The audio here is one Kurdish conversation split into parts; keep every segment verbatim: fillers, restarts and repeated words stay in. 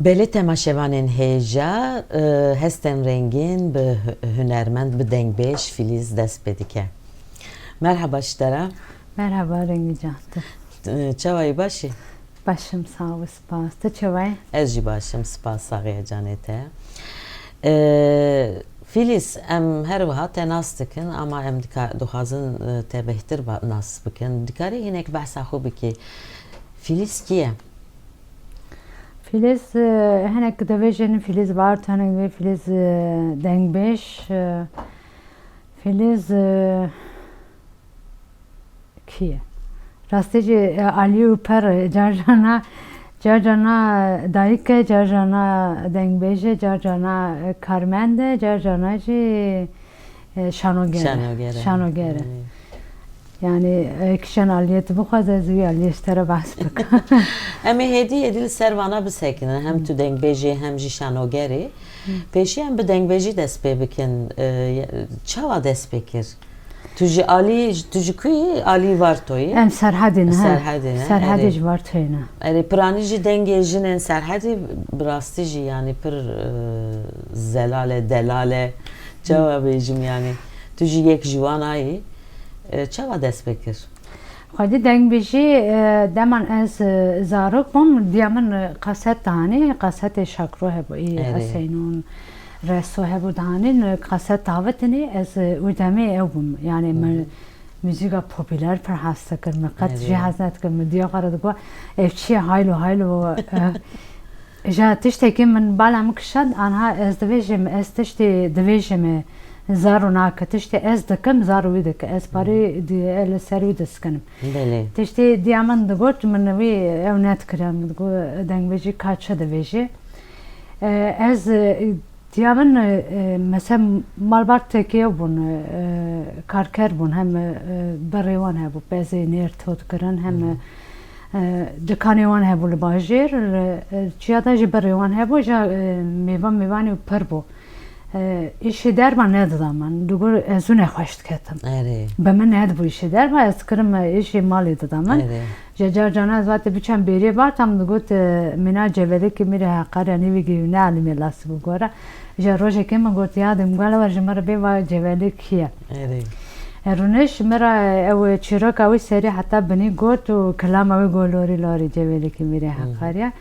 Belê temaşevanên hêja, e, hestên rengîn bi hu-, hunermend, bi dengbêj Fîlîz dest pê dike. Merhaba ji te re. Merhaba Rengî can. Tu E, çawa yî, baş î? Baş im, sağ ol, spas. Tu çawa yî? Ez jî baş im, spas saxiya canê te. E, Fîlîz, em her wiha te nas dikin, ama em dika-, dixwazin, e, te bêhtir ba-, nas bikin. Dikarî hinek behsa xwe bikî? Fîlîz kî ye? Fîlîz, e, hinek divêjin Fîlîz Barton, hinek divê Fîlîz, e, dengbêj, e, Fîlîz, e, kî ye? Rastî jî, e, alî û per, e, car carna, car carna dayik e, car carna dengbêj e, car carna, e, karmend e, car carna jî, e, şanoger e. Şanoger e. Şanoger e. Hmm. Yani, e, kişan aliyê tu bixwaze, ez wî aliyê ji te re behs bikim. Em ê hêdî hêdî li ser vana bisekinin. Hem tu dengbêjê hem jî şanogerê. Pêşî em bi dengbêjî dest pê bikin. E, çawa dest pê kir? Tu ji alî, tu ji ku yî? Alî Vartoyê? Em Serhedê ne, he. Serhedê ne, Serhedê erê. Ji Vartoyê ne. Erê, piranî jî dengê jinên Serhedê bi rastî jî, yanî pir, e, zelal e, delal e. Çawa bêjim, yanî tu jî yek ji wan ayî. E, çawa dest pê kir? Xwedî dengbêjî, e, deman ez, e, zarok bûm, diya min, e, kaset dihanî, kasetê Şakro hebû, î Erê. Heseynon, Reso hebû dihanîn, e, kaset davitinî, ez, e, wî demê ew bûm. Yani Hı hı. min muzîka popüler pir hez dikir, min qet Erê. jê hez nedikir, min diya xwe re digot, ev çi ye, haylo, haylo, e, Ja tiştekî min bala min kişand, anha ez divêjim, ez tiştê divêjim, zaro nake, tiştê ez dikim, zaro wî dike. Ez parî di-, li ser wî diskinim. Belê. Tiştê diya min digot, min wî ew nedikiriya, min digot, dengbêjî ka çi divêjî. E, ez, e, diya min, e, mesela malbat tekê bûn, e, karker bûn, hem, e, berê wan hebû, pezê nêr to dikirin, hem, Hı hı. e, E, dikanê wan hebû li bajêr, li, e, çiya de jî berê wan hebû, ja, e, mêvan mêvanî û pir bû. E, îşê derva nedida min. Digot ez zû nexweş diketim. Erê. Bi min nedibû îşê derva, ez dikirim, e, îşê malê dida min. Erê. Ji car cana ez wate biçem bêrê bartam, digot, e, mîna cevelekê mîrê Heqarya nîvî gî ne elîmê lasî bû gora. Ji rojekê min got, ya Demgala, wer ji min re bê, va cevelê kî ye? Erê. E, Rûnişt min re ew çîroka wî serî heta binî got û kilama wî got, lorî lorî cevelekî mîrê Hı hı. Heqarya.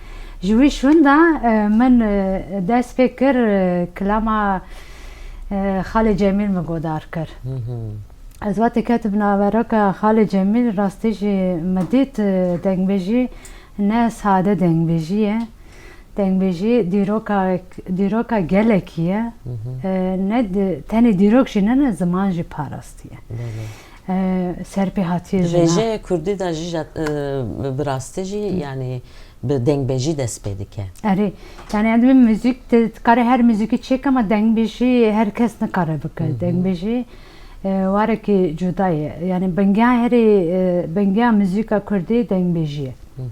Ji wî şûnda, e, min, e, dest pê kir, e, kilama, e, Xalê Cemîl min godar kir. Hı hı. Ez wate ketim naveroka Xalê Cemîl, rastî jî min dît, e, dengbêjî ne sade dengbêjî ye. Dengbêjî dîroka, dîroka gelekî ye. Hı hı. E, ne di-, tenê dîrok jî ne, ne ziman jî parastiye. Belê. E, serpêhatiyê jî ne. Di vêjeyê kurdî de jî ja-, e, bi rastî jî, Hı. yanî bi dengbêjî dest pê dike. Erê. Yani, yani min muzîk di-, dikare her muzîkî çêke, ama dengbêjî her kes nikare bike. Hı hı. Dengbêjî, e, warekî cuda ye. Yani bingeha herî, e, bingeha muzîka kurdî dengbêjî ye. Hı hı.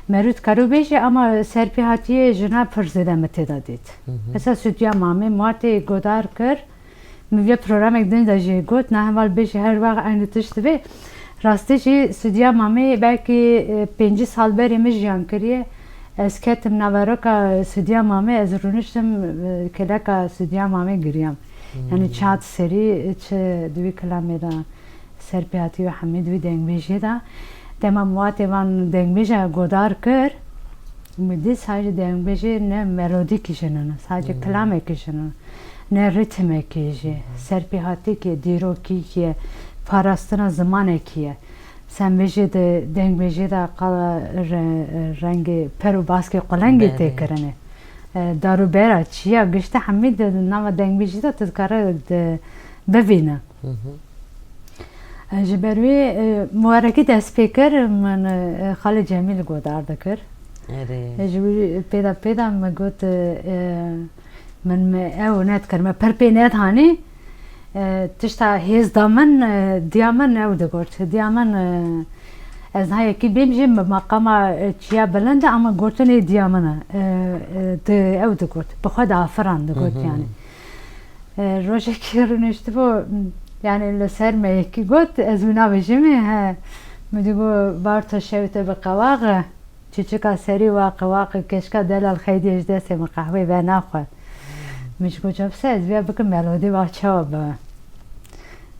Merû dikare bêje, ama serpêhatiyê jina pir zêde min tê de dît. Hı hı. Mesela Sûdiya Mamê Martê godar kir, min vê programek din de jî got, na heval bêje her wext eynî tişt divê. Rastî jî Sûdiya Mamê belkî, e, pêncî sal berê min jiyan kiriye. Ez ketim naveroka stûdya mamê, ez rûniştim, e, keleka stûdya mamê giriyam. Yanî çi hat serî, çi di wî kilamê de serpêhatî û hemî di wî dengbêjiyê de. Dema min watê van dengbêja godar kir, min dî sadece dengbêjê ne melodîkî jî nîne, sadece kilamekî jî nîne, ne ritmekî jî, serpêhatîkê, dîrokîkê, parastina zimanekî ye. Sen vêjê de, dengbêjê de qala re-, rengê per û baskê qulengê tê kirine. E, dar û bera, çiya, giştî hemî di nava dengbêjî de tu dikare de bivîne. E, ji ber wî, e, mubarekî dest pê kir, min, e, Xalê Cemîl godar dikir. E, ji wî pêda pêda min got, e, min, min ew nedikir, min pir pê nedihanî. E, tişta hêz da min, e, diya min ew digot. Diya min, e, ez niha yekî bêm jî bi meqama, e, çiya bilind e, ama gotinê diya min e. E, e, di, ew digot. Bi xwe diafiran digot yanî. E, rojekî rûniştibû, yanî li ser me yekî got, ez wî navêjimê, he. Min digot, Barto şewê te bi qewax e. Çûçika serî waqi waqi, keşka delal xeydiyê ji destê min qehweyê venaxwe. Min ji got, Cebse, ez vêya bikim melodî, va çawa bibe.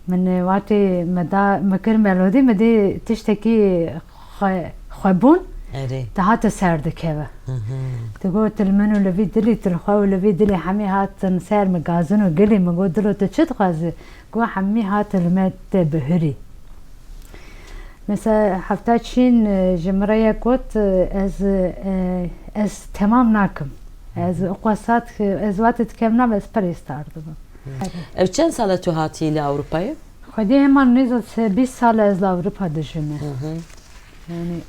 Min, e, watê me da, me kir melodî, me dî tiştekî xwe, xwebûn dihate ser dikeve. Digot, li min û li vî dilî, tu li xwe û li vî dilî hemî hatin ser min gazin û gilî. Min got, dilo tu çi dixwazî? Got, hemî hat li me te bihurî. Mesela hefta çîn, e, ji min re yek got, e, ez, e, ez temam nakim. Ez iqwesat, ez wate dikevna, ez pir êstar dibim. Ev çend sal e tu hatî li Ewropayê? Xwedî hema nêza se-, bîst sal e ez li Ewropa dijîme. Yanî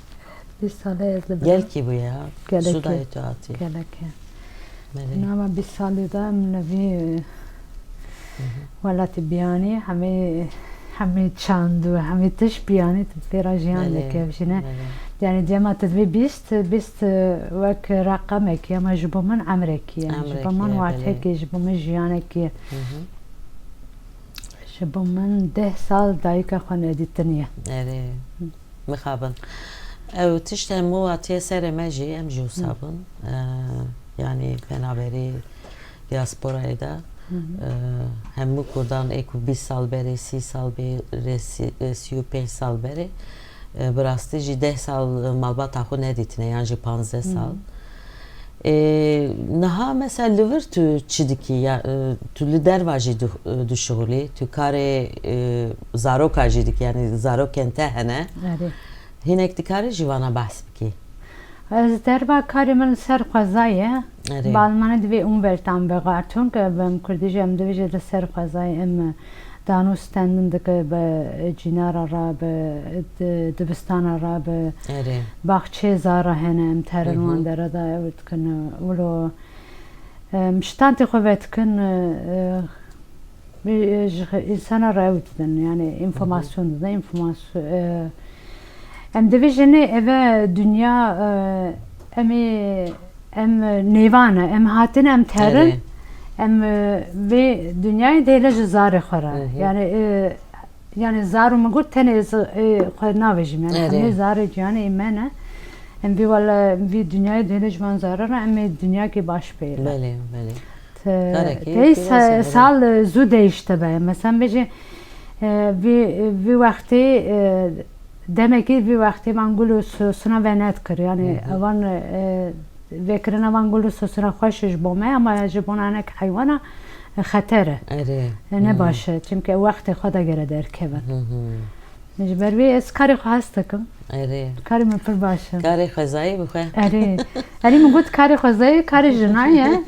bîst sal e ez li vir im. Gelkî bûye ha. Gelekî. Sûdayê tu hatî. Gelekî. Belê. Nava bîst salî de em li vî welatî biyanî, hemî, hemî çand û hemî tişt biyanî, tu pê re jiyan dike, jî ne. Belê. Yanî dema tu divê bîst, bîst wek reqemekî, ama ji bo min emrekî ye. Ji bo min, emrekî ye, belê, watekî, ji bo min jiyanekî ye. Ji bo min deh sal dayika xwe nedîtiniye. Erê. Mixabin. Ew tişt hemû hatiye serê me jî, em jî wisa bin. E, yanî penaberî diasporayê de, e, hemû Kurdan ê ku bîst sal berê, sî sal berê, sî, e, sî û pênc sal berê, e, bi rastî jî deh sal malbata xwe nedîtine, yan jî panzdeh sal. E, niha mesela li vir tu çi dikî? Ya, e, tu li derva jî du-, e, dişuxulî, tu karê, e, zaroka jî dikî, yanî zarokên te hene. Erê. Hinek dikarî ji vana behs bikî? Ez derva karê min li ser xwezayê. Erê. Bi almanî divê Umweltamt bêje, çunke bi em kurdî jî em divê jî li ser xwezayê em danû stendin dike bi cînara re, bi di-, dibistana re, bi, erê, baxçeyê zara hene, em terin, mhm, wan dere de ew dikin, wilo, em, ştantê xwe vedikin, e, Bi, e, ji xe-, însana re ew didin, yanî, hı hı, înformasyon didin, înformasyon, e, em divê jî ne eve dinya, e, em ê, em nêvan e, em hatine, em terin, erê, em, e, vê dinyayê dêle ji zarê xwe re. Hı hı. Yanî, e, yanî zar û min got tenê ez, e, xwe navêjim, yanî, erê, hemî zarê ciyanê ê me ne. Em vî wele, vî dinyayê dêle ji van zara re, em ê dinyakê baş pê re. Belê, belê. Te-, Karekî tey pîroz sa-, e, sal, e, zû değiştibe. Mesela bêje, e, vî, vî wextê, e, demekî vî wextê van gul û so-, suna venedikir. Yanî, hı hı, evan, e, vekirina van gul û sosuna xweş e ji bo me, ama ji bo nanek heywana, e, xeter e. Erê. E, ne, hı, baş e. Çimkî wextê xwe de gere derkeve. Hı hı. Ji ber wê ez karê xwe hez dikim. Erê. Karê min pir baş e. Karê xwezayî bi xwe. Erê. Erê, min got karê xwezayî karê jinan ye.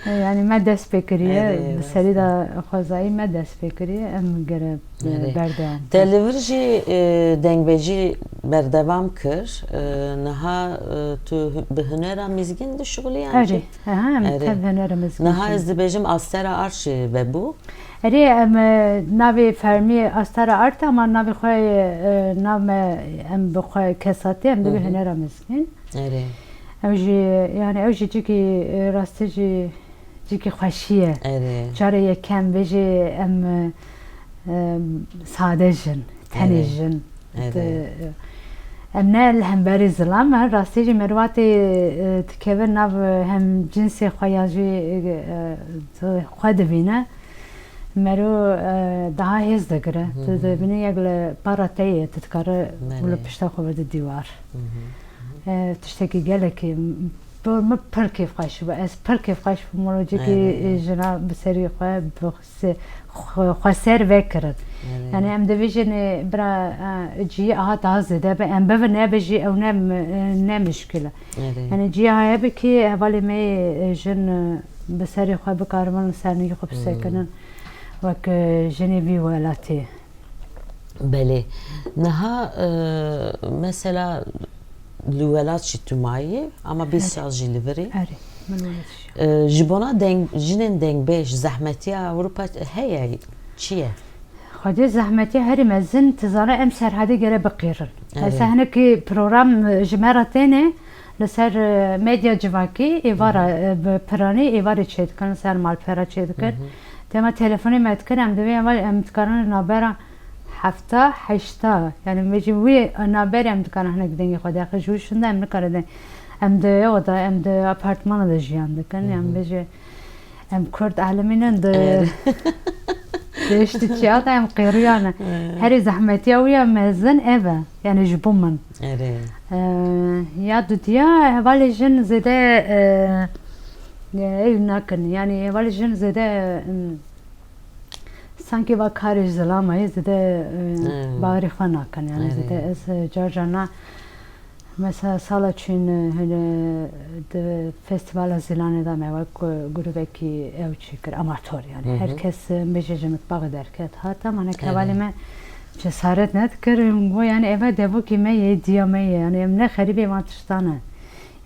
E, yanî me dest pê kiriye. Erê, bi serî de xwezayî me dest pê kiriye. Em gere, e, erê, berdewam. Te li vir jî, e, dengbêjî berdewam kir. E, niha, e, tu hu-, bi hunera mizgîn dişuxulî yan jî? Erê. Aha, em, erê, tev hunera mizgîn. Niha ez dibêjim Astera Art jî vebû. Erê, em, e, navê fermî Astara Art, ama navê xwe, e, nav me, em bi xwe kesatî, em dibê, hı hı, hunera mizgîn. Erê. Ew jî, yanî ew jî cikî, e, rastî jî cikî xweşî ye. Erê. Cara yekem vê jî em, e, e, sade jin, tenê, erê, jin. Erê. Di-, Em ne li hemberî zilam e, rastî jî mervatê, e, dikeve nav hem cinsê xwe ya jî, e, xwe dibîne. Mero, e, daha hêz digire. Tu dibînî yek li para te ye, tu dikare û li pişta xwe bide dîwar. E, tiştekî gelekî, m-, bi min pir kêfxweş bû. Ez pir kêfxweş bûm, molo cikî, e, jina bi serî xwe bi se-, xwe, xweser vekirin. Yani em dibêjin, e, bira, e, cihê aha daha zêde be, em bivin nebe jî ew ne mi-, e, ne mişkil e. Yani cihê aha hebe kî hevalê me, e, jin, e, bi serê xwe bikaribin li ser nî xwe bisekinin wek, e, jinê vî welatê. Belê. Niha, e, mesela li welat jî tu mayî, ama bîst sal jî li vir î. Erê, min welat jî. E, ji bona deng-, jinên dengbêj zehmetiya Ewropa heye, çi ye? Xwedê zehmetiya herî mezin, tu zane em serhedê gere biqîrin. Mesela hinekî program, e, ji me re têne, li ser, e, medya civakî, êvara, e, bi piranî êvarê çêdikin, li ser malpera çêdikin. Dema telefonê me dikin, em divê em, em dikarin li navbera hefta, heşta, yani em bêjin wî navberê em dikarin hinek dengê xwe derxin, ji wî şûnde em nikarin deng. Em di ewa de, em di apartmana de jiyan dikin, em bêjin em Kurd alemî nin di, di eştî çiya de em qêriya ne. Herî zehmetiya wî ya mezin ev e, yani ji bo min. Erê. E, ya dudiya hevalê jin zêde, e, e, ew nakin. Yani hevalê jin zêde, em, sanki va karê ji zilamê zêde, e, bawerî xwe nakin. Yani zêde ez, e, car carna mesela sala çûn, e, hele di festîvala zilanê de me wek, e, grûbekî ew çêkir, amator yani. Her kes, e, bêje ji mitbaxê derket hat, ama hinek hevalê me cesaret nedikir. Em got, yani, ev e devokê me ye, diya me ye. Yani, em ne xerîbê van tiştan e.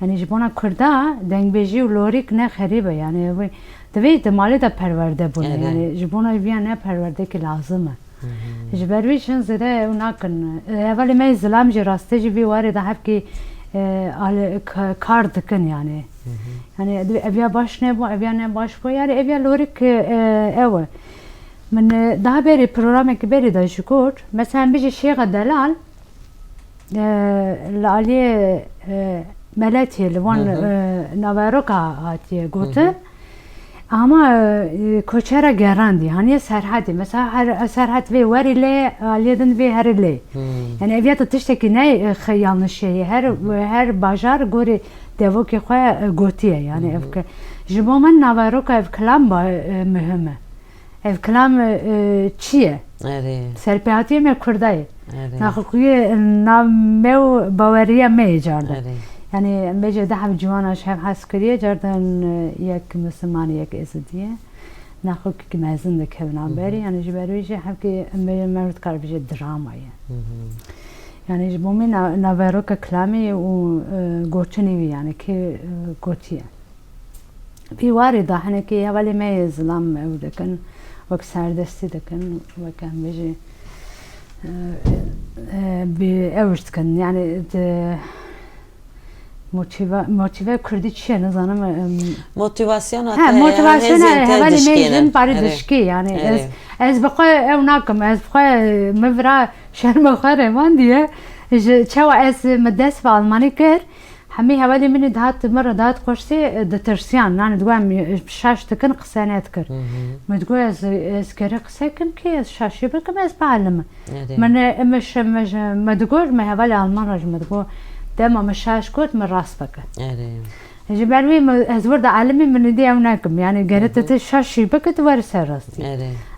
Yani, ji bona Kurda, dengbêjî û lorîk ne xerîb e. Yani, wê, divê di malê de perwerde bûne. Yani, ji bona viya ne perwerdekî lazim e. Ji ber wî jin zêde ew nakin. E, hevalê me yê zilam jî rastê jî vî warê de hevkî, e, ale-, ka-, kar dikin yani. Yani, ev ya baş nebû, ev ya ne baş bû. Yani, ev ya lorîk, e, ew e. Min, e, daha berî programekî berî de jî got, mesela, em bijî Şêxa Delal, e, li aliyê, e, Meletiyê, li wan, e, naveroka hatiye gotin. Ama, e, koçera gerandî, haniye serhedê. Mesela her serhed vê werî lê, aliyê din vê herî lê. Yani ev ya da tiştekî ne, e, xe-, yanlış ye. Her, her bajar gorî devokê xwe, e, gotiye. Yani ev ke-, ji bo min naveroka ev kilam ba, e, muhim e. Ev kilam, e, çi ye? Erê. Serpêhatiyê me Kurda ye. Erê. Naxweşiyê nav me û baweriya me ye cardan. Erê. Yani em bêje deh ev ciwana ji hev hez kiriye, cardan, e, yek Mislimanî, yek Êzidî ye. Naxweşiyek mezin dikevin navberî. Yani ji ber wî jî hevkî em bêje me dikare bêje drama ye. Yani ji bo min na-, naveroka kilamê û, e, gotinê wî yani kê, e, gotiye. Vî warê de hinekî hevalê me yê zilam ew dikin, wek serdestî dikin, wek em bêjî, e, e, bi ew dikin. Yani di motiva-, motive kurdî çi ye nizanim, em, Motivasyona he, te motivasyona hêzên te hevalê me dişkêne. Jin parê dişkî, yani ez, ez bi xwe ew nakim, ez bi xwe, e, min vira şerma xwe revandiye. Ji çawa ez min dest bi almanî kir, Hemî hevalê min ê dihat min re dihat qoştê, e, ditirsiyan. Nanê digot em, e, şaş dikin, qise nedikir. Min digot ez, ez kerê qise kim kê, ez şaşî bikim, ez bielime. Min, e, min şi-, min ji-, min digot, min hevalê alman re ji min digot, dema min şaş got, min rast bike. Ji ber wî min, ez wir de elimî min êdî ew nekim. Yani gere tu, tu şaşî bike, tu were ser rastî.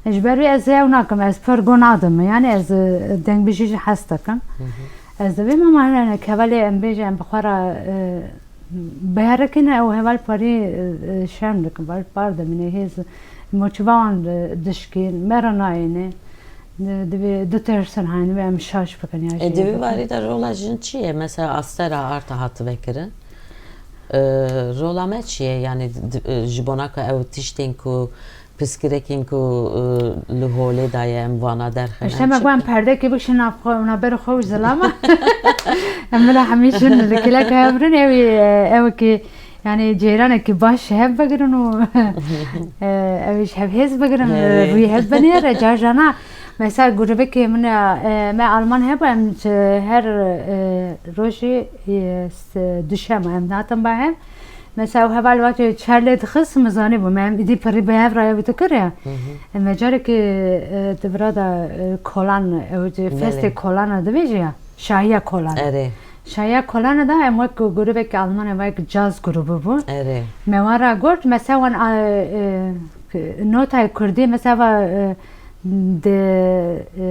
Ji ber wî ez ew nakim, ez pir go nadim. Yani ez, e, dengbêjî jî hez dikim. Ez dibêm ama hene kevalê em bêje em bi xwe re, e, beherekine ew heval parî, e, e, şerm dikin, bar, bar dimîne hêz motiva wan di-, dişkîn, me re nayêne. Di-, divê ditirsin, hani divê em şaş bikin ya E, jî di vî bikin. Warî de rola jin çi ye? Mesela astera arta hativekirin. E, rola me çi ye? Yani di-, e, ji bona ku ew tiştên ku Pirsgirêkên ku, e, li holê daye em vana derxin. Îşte em me çi got em perdekê bikişin nav xwe û navberê xwe û zilama. Em bila hemî jin li kilek hevrin ew ê, ew kî, yani ceyranekî baş ji hev bigirin û, e, ew ê ji hev hêz bigirin, Evet. rûyê hev binêre, car jana Mesela grûbekê min, e, me Alman hebû, em ji her, e, rojê, e, s-, duşema em dihatin ba hev. Mesela ew heval wextê çer lê dixist, min zanîbû. Me em îdî pirî bi hev re ew dikir ya. Hı hı. E, me carekê, e, di vira de, e, kolan, ew di Belê. festê kolana dibêje ya. Şahiya kolan. Erê. Şahiya kolana da em wek grûbekî Alman, em wek caz grûbû bû. Erê. Me wan re got, mesela wan, a, e, notayê kurdî, mesela va, e, de, e,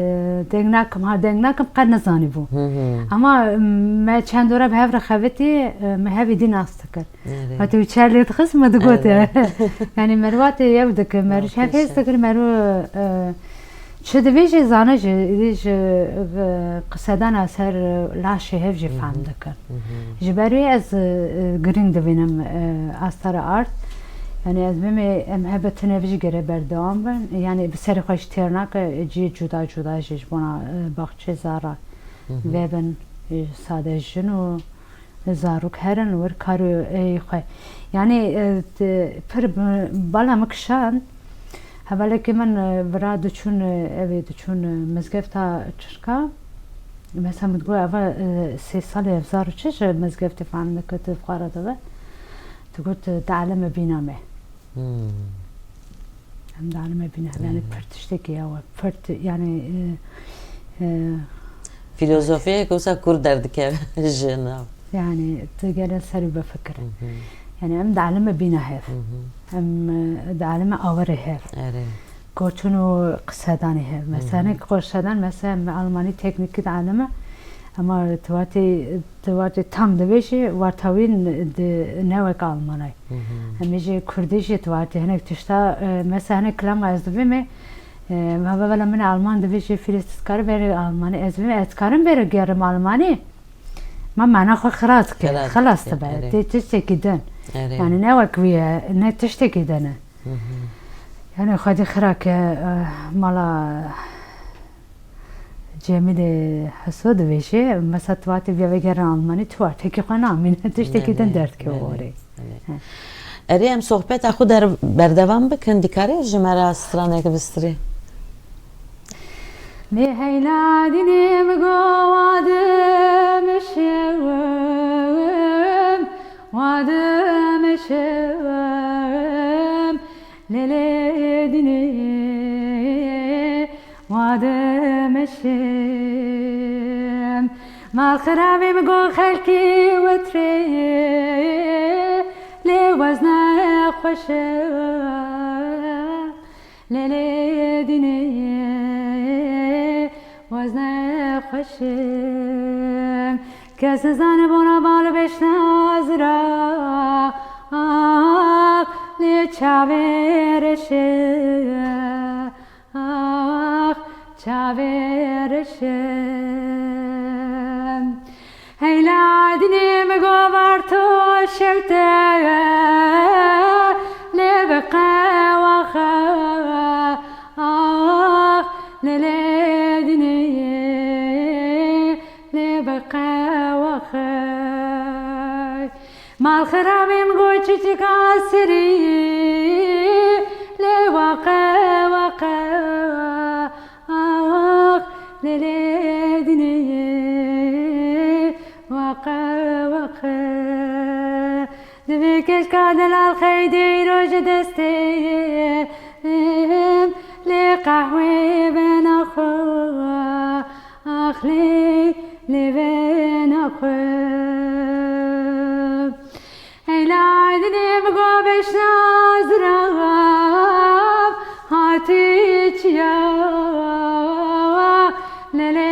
deng nakim, ha deng nakim, qet nizanîbû. Hı hı. Ama me çend ora bi hev re xebitî, e, me hevî dî nas dikir. Erê. Hatî wî çer lê dixist, me digot, Erê. e. Yani merwatê yew dikir, merû Rastî hevhêz şe. dikir, merû, e, çi divê jî zane jî, îdî ji, e, qisedana ser laşê hev jî Hı hı. fehm dikir. Hı hı. Ji ber wê ez, e, girîng dibînim, e, astara art. Yani ez bimê em hebe tune vê jî gere berdewam bin. Yani bi serê xwe jî têr nake, cihê cuda cuda jî ji bona, e, baxçê zara Hı hı. vebin, e, sade jin û zarok herin wir kar û êyê xwe. Yani, e, te-, pir bi-, bala min kişand. Hevalekî min, e, vira diçûn, e, evê diçûn, e, mizgefta çirka. Mesela min digot, eva, e, sê salê hezar û çi ji mizgeftê fehm dike, tu xwe re dibe. Digot, e, di elime bîna me. Hmm. Em di elime bîna, yani Hmm. pir tiştekî ew e, pir ti-, yani, e, e, Filozofiyek wisa kur derdikeve ji nav. Yani, tu gere serî bifikire. Hı hı. Yani, em di elime bîna hev. Hı hı. Em, e, di elime awerê hev. Erê. Gotin û qisedanê hev. Mesela, Hı hı. hinek qisedan, mesela, em Almanî teknîkî di elime, ama tu watê, tu watê tam dibêjî, wartawîn di ne wek Almanay. Hı hı. Em ê jî Kurdî jî tu watê hinek tişta, e, mesela, hinek kilama ez dibême, e, me bevela min Alman dibêjî, Fîlîs, tu dikarî berê Almanî, ez dibême, ez dikarim berê gerim Almanî. Ma mana xwe xira dike, Xira xilas dike, dibe. erê. Tê tiştekî din. Erê. Yani ne wek wî ye, ne tiştekî din e. Hı hı. Yani xwedî xira ke, eh, mala Cemîlê Heso dibêje, mesela tu hatî vê vegerin Almanî, tu hatî xwe namîne, tiştekî din Belê, derdikeve belê, orê. belê. He. Erê, em sohbeta xwe der-, berdewam bikin, dikarî ji me re stranek bistirî? Lê heyla dînê min got, wa dimeşim, wa dimeşim, lê lê dînê wa dimeşim. Mal xirabê min got, xelkî wetrê, lê wezne xweşim. Lê lê dînê wezne xweşim. Kes nizane bona bal û beşna zira. Ax, lê çavê reşim. Ax, çavê reşim. Heyla dînê min got, var to şewte, lê bi qewaxe, ax, lê lê dînê, lê bi qewaxe. Mal xirabê min got, çiçika sirî, lê waqe, waqe. Ax, lê lê dînê, waqe, waqe. Divê keşka delal xeydê îro ji destê, lê qehwê vena xwe, ax, lê, lê vena xwe. Heyla dînê min got, beşna zirav hatî çiya, lê lê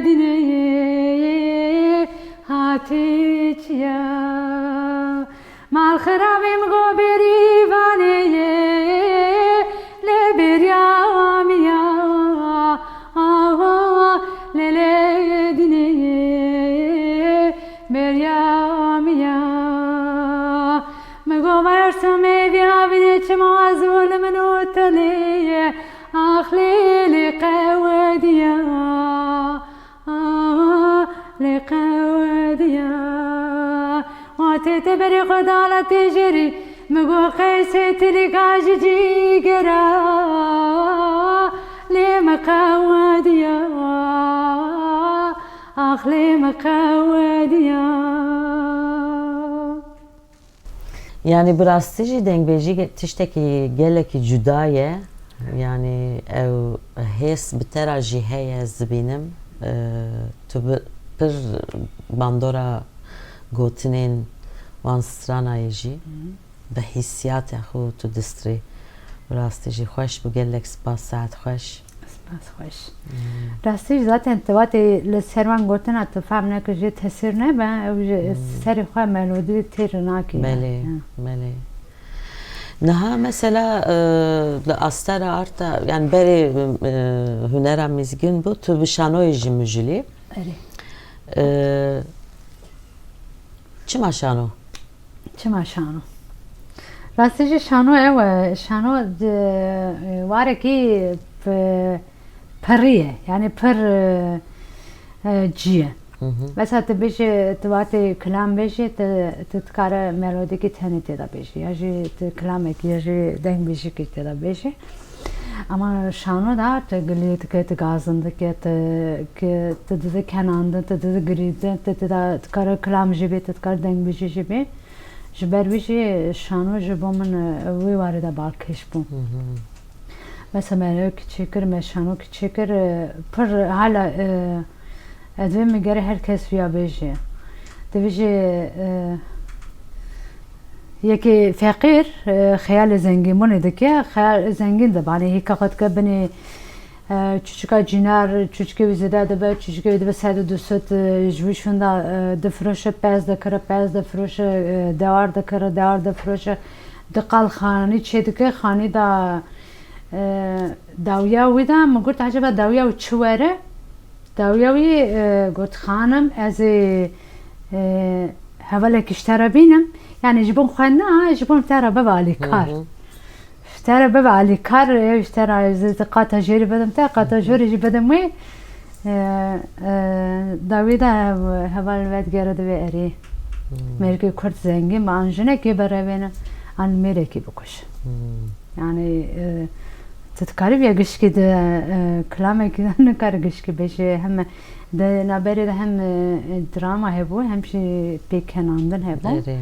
dînê hatî çiya. Mal xirabê min got, bêrîvanê ye, lê bêriya miya. Awa, lê lê dînê, beriya miya. Mi go ver sumê viya vinê çima zûl min û telê. Ax lê lê qewediya. Ah, lê qewediya. Watê te berê xwe dala têjerî, mi got qeysê tilîka ji cîgera. Lê me qewediya, ax lê me qewediya. Yanî bi rastî jî dengbêjî ge-, tiştekî gelekî cuda ye. Yanî ew hês bi te re jî heye, ez dibînim. Ee, tu bi pir bandora gotinên wan stranayê jî. Bi hîsiyatê xwe tu distrî. Bi rastî jî xweş bû, gelek spas, saet xweş. Spas xweş. Hmm. Rastî jî zaten tu watê li ser wan gotina tu fehm nekir jê tesîr nebe, ew ji Hmm. serê xwe melodî têr nakî. Belê, Ha. belê. Niha mesela, e, li astera arta, yani berê, e, hunera mizgîn bû, tu bi şanoyê jî mijilî. Erê. E, çima şano? Çima şano? Rastî jî şano ew e, şano di, e, warekî p-, pirî ye, yani pir, e, e, cî ye. Hı hı. Mesela tu bêjî, tu watê kilam bêjî, tu, tu dikare melodîkî tenê tê de bêjî, ya jî tu kilamekî, ya jî dengbêjikî tê de bêjî. Ama şano da tu gilî dike, tu gazin dike, tu, ki, tu dide kenandin, tu dide girîdin, tu, tu da, tu kare kilam jî bê, tu kare dengbêjî jî bê. Ji ber wî jî şano ji bo min, e, wî warê de balkêş bû. Hı hı. Mesela me ew kiçî kir, me şano kiçî kir, e, pir hala, e, ez dibêm min gere her kes wiya bêje. Dibêje, e, yekê feqîr, e, xeyalê zengînbûnê dike, xeyal zengîn dibe, hani hîka xwe dike binê, e, çûçika cînar, çûçikê wî zêde dibe, çûçikê wî dibe sed û du sed, e, ji wî şûnda, e, difiroşe, pez dikire, pez difiroşe, e, dewar dikire, dewar difiroşe, di qal xanî çê dike, xanî da, e, dawiya wî da, min got, "Eceba dawiya wî çi were?" Dawiya wî, e, got, "Xanim, ez ê, e, hevalekî ji te re bînim." Yani ji bo xwe na, ji bo te re bibe alîkar. Hı hı. Ji te re bibe alîkar, ew ji te re ez ê qata jêrî bidim te, qata Hı hı. jorê jî bidim wê. E, e, dawî de hev-, heval vedigere divê erê. Hı. Mêrikê Kurd zengîn be, an jinekê berevêne, an mêrekî bikuş. Hı. Yani, e, tu dikarî vê gişkî de, e, kilamekî de nikare gişkî bêje, hem de naberê de hem, e, drama hebû, hem jî pêkenandin hebû. Erê.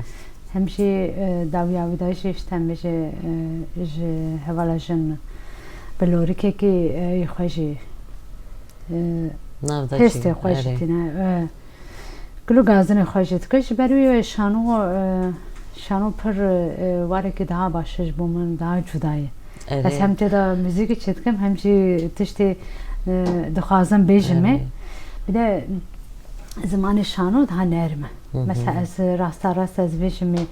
Hem jî, e, dawiya wî de jî işte em bêje, e, ji hevala jin bi lorikekî, e, yê xwe jî, e, Nav de hêstê jî, xwe jî erê. tîne, e, Gul û gazinê xwe jî dike. Ji ber wî şano, e, şano pir, e, warekî daha baş e ji bo min, daha cuda ye. Erê. Ez hem tê de muzîkî çêdikim, hem jî tiştê, e, dixwazim bêjim ê. Erê. Bir de zimanê şano daha nerm e. Hı hı. Mesela ez rasta rast ez bêjim ê,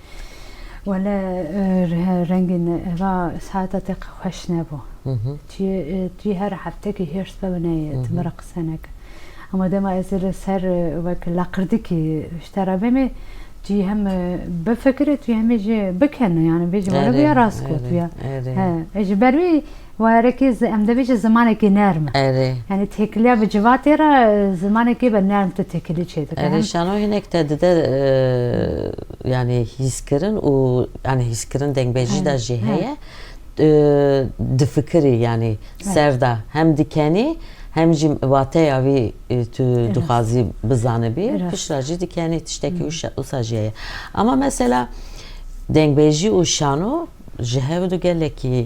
wele, e, re-, rengîn eva saeta te xweş nebû. Hı hı. Tu, e, tu her heftekî hêrs be neyê, Hı tu hı. min re qise neke. Ama dema ez ê li ser, e, wek leqirdikî ji te re bêmê, tu hem, e, bifikirî, tu hem jî bikene, yani bêjî were Erê, vêya rast got erê, vêya. erê. He, e, ji ber wî warekî zi-, em dibêjin zimanekî nerm e. Erê. Yani têkiliya bi civatê re, e, zimanekî bi nerm tu têkilî çêdike. Erê, Hem şano hinek te dide, e, yani hîskirin û, yani hîskirin dengbêjî He, de jî he. heye. e, difikirî, yanî Evet. ser de hem dikenî, hem jî wateya wî, e, tu Rast. dixwazî bizanibî, Rast. piştre jî dikenî tiştekî Hı. wisa, wisa jî heye. Ama mesela dengbêjî û şano ji hev du gelekî,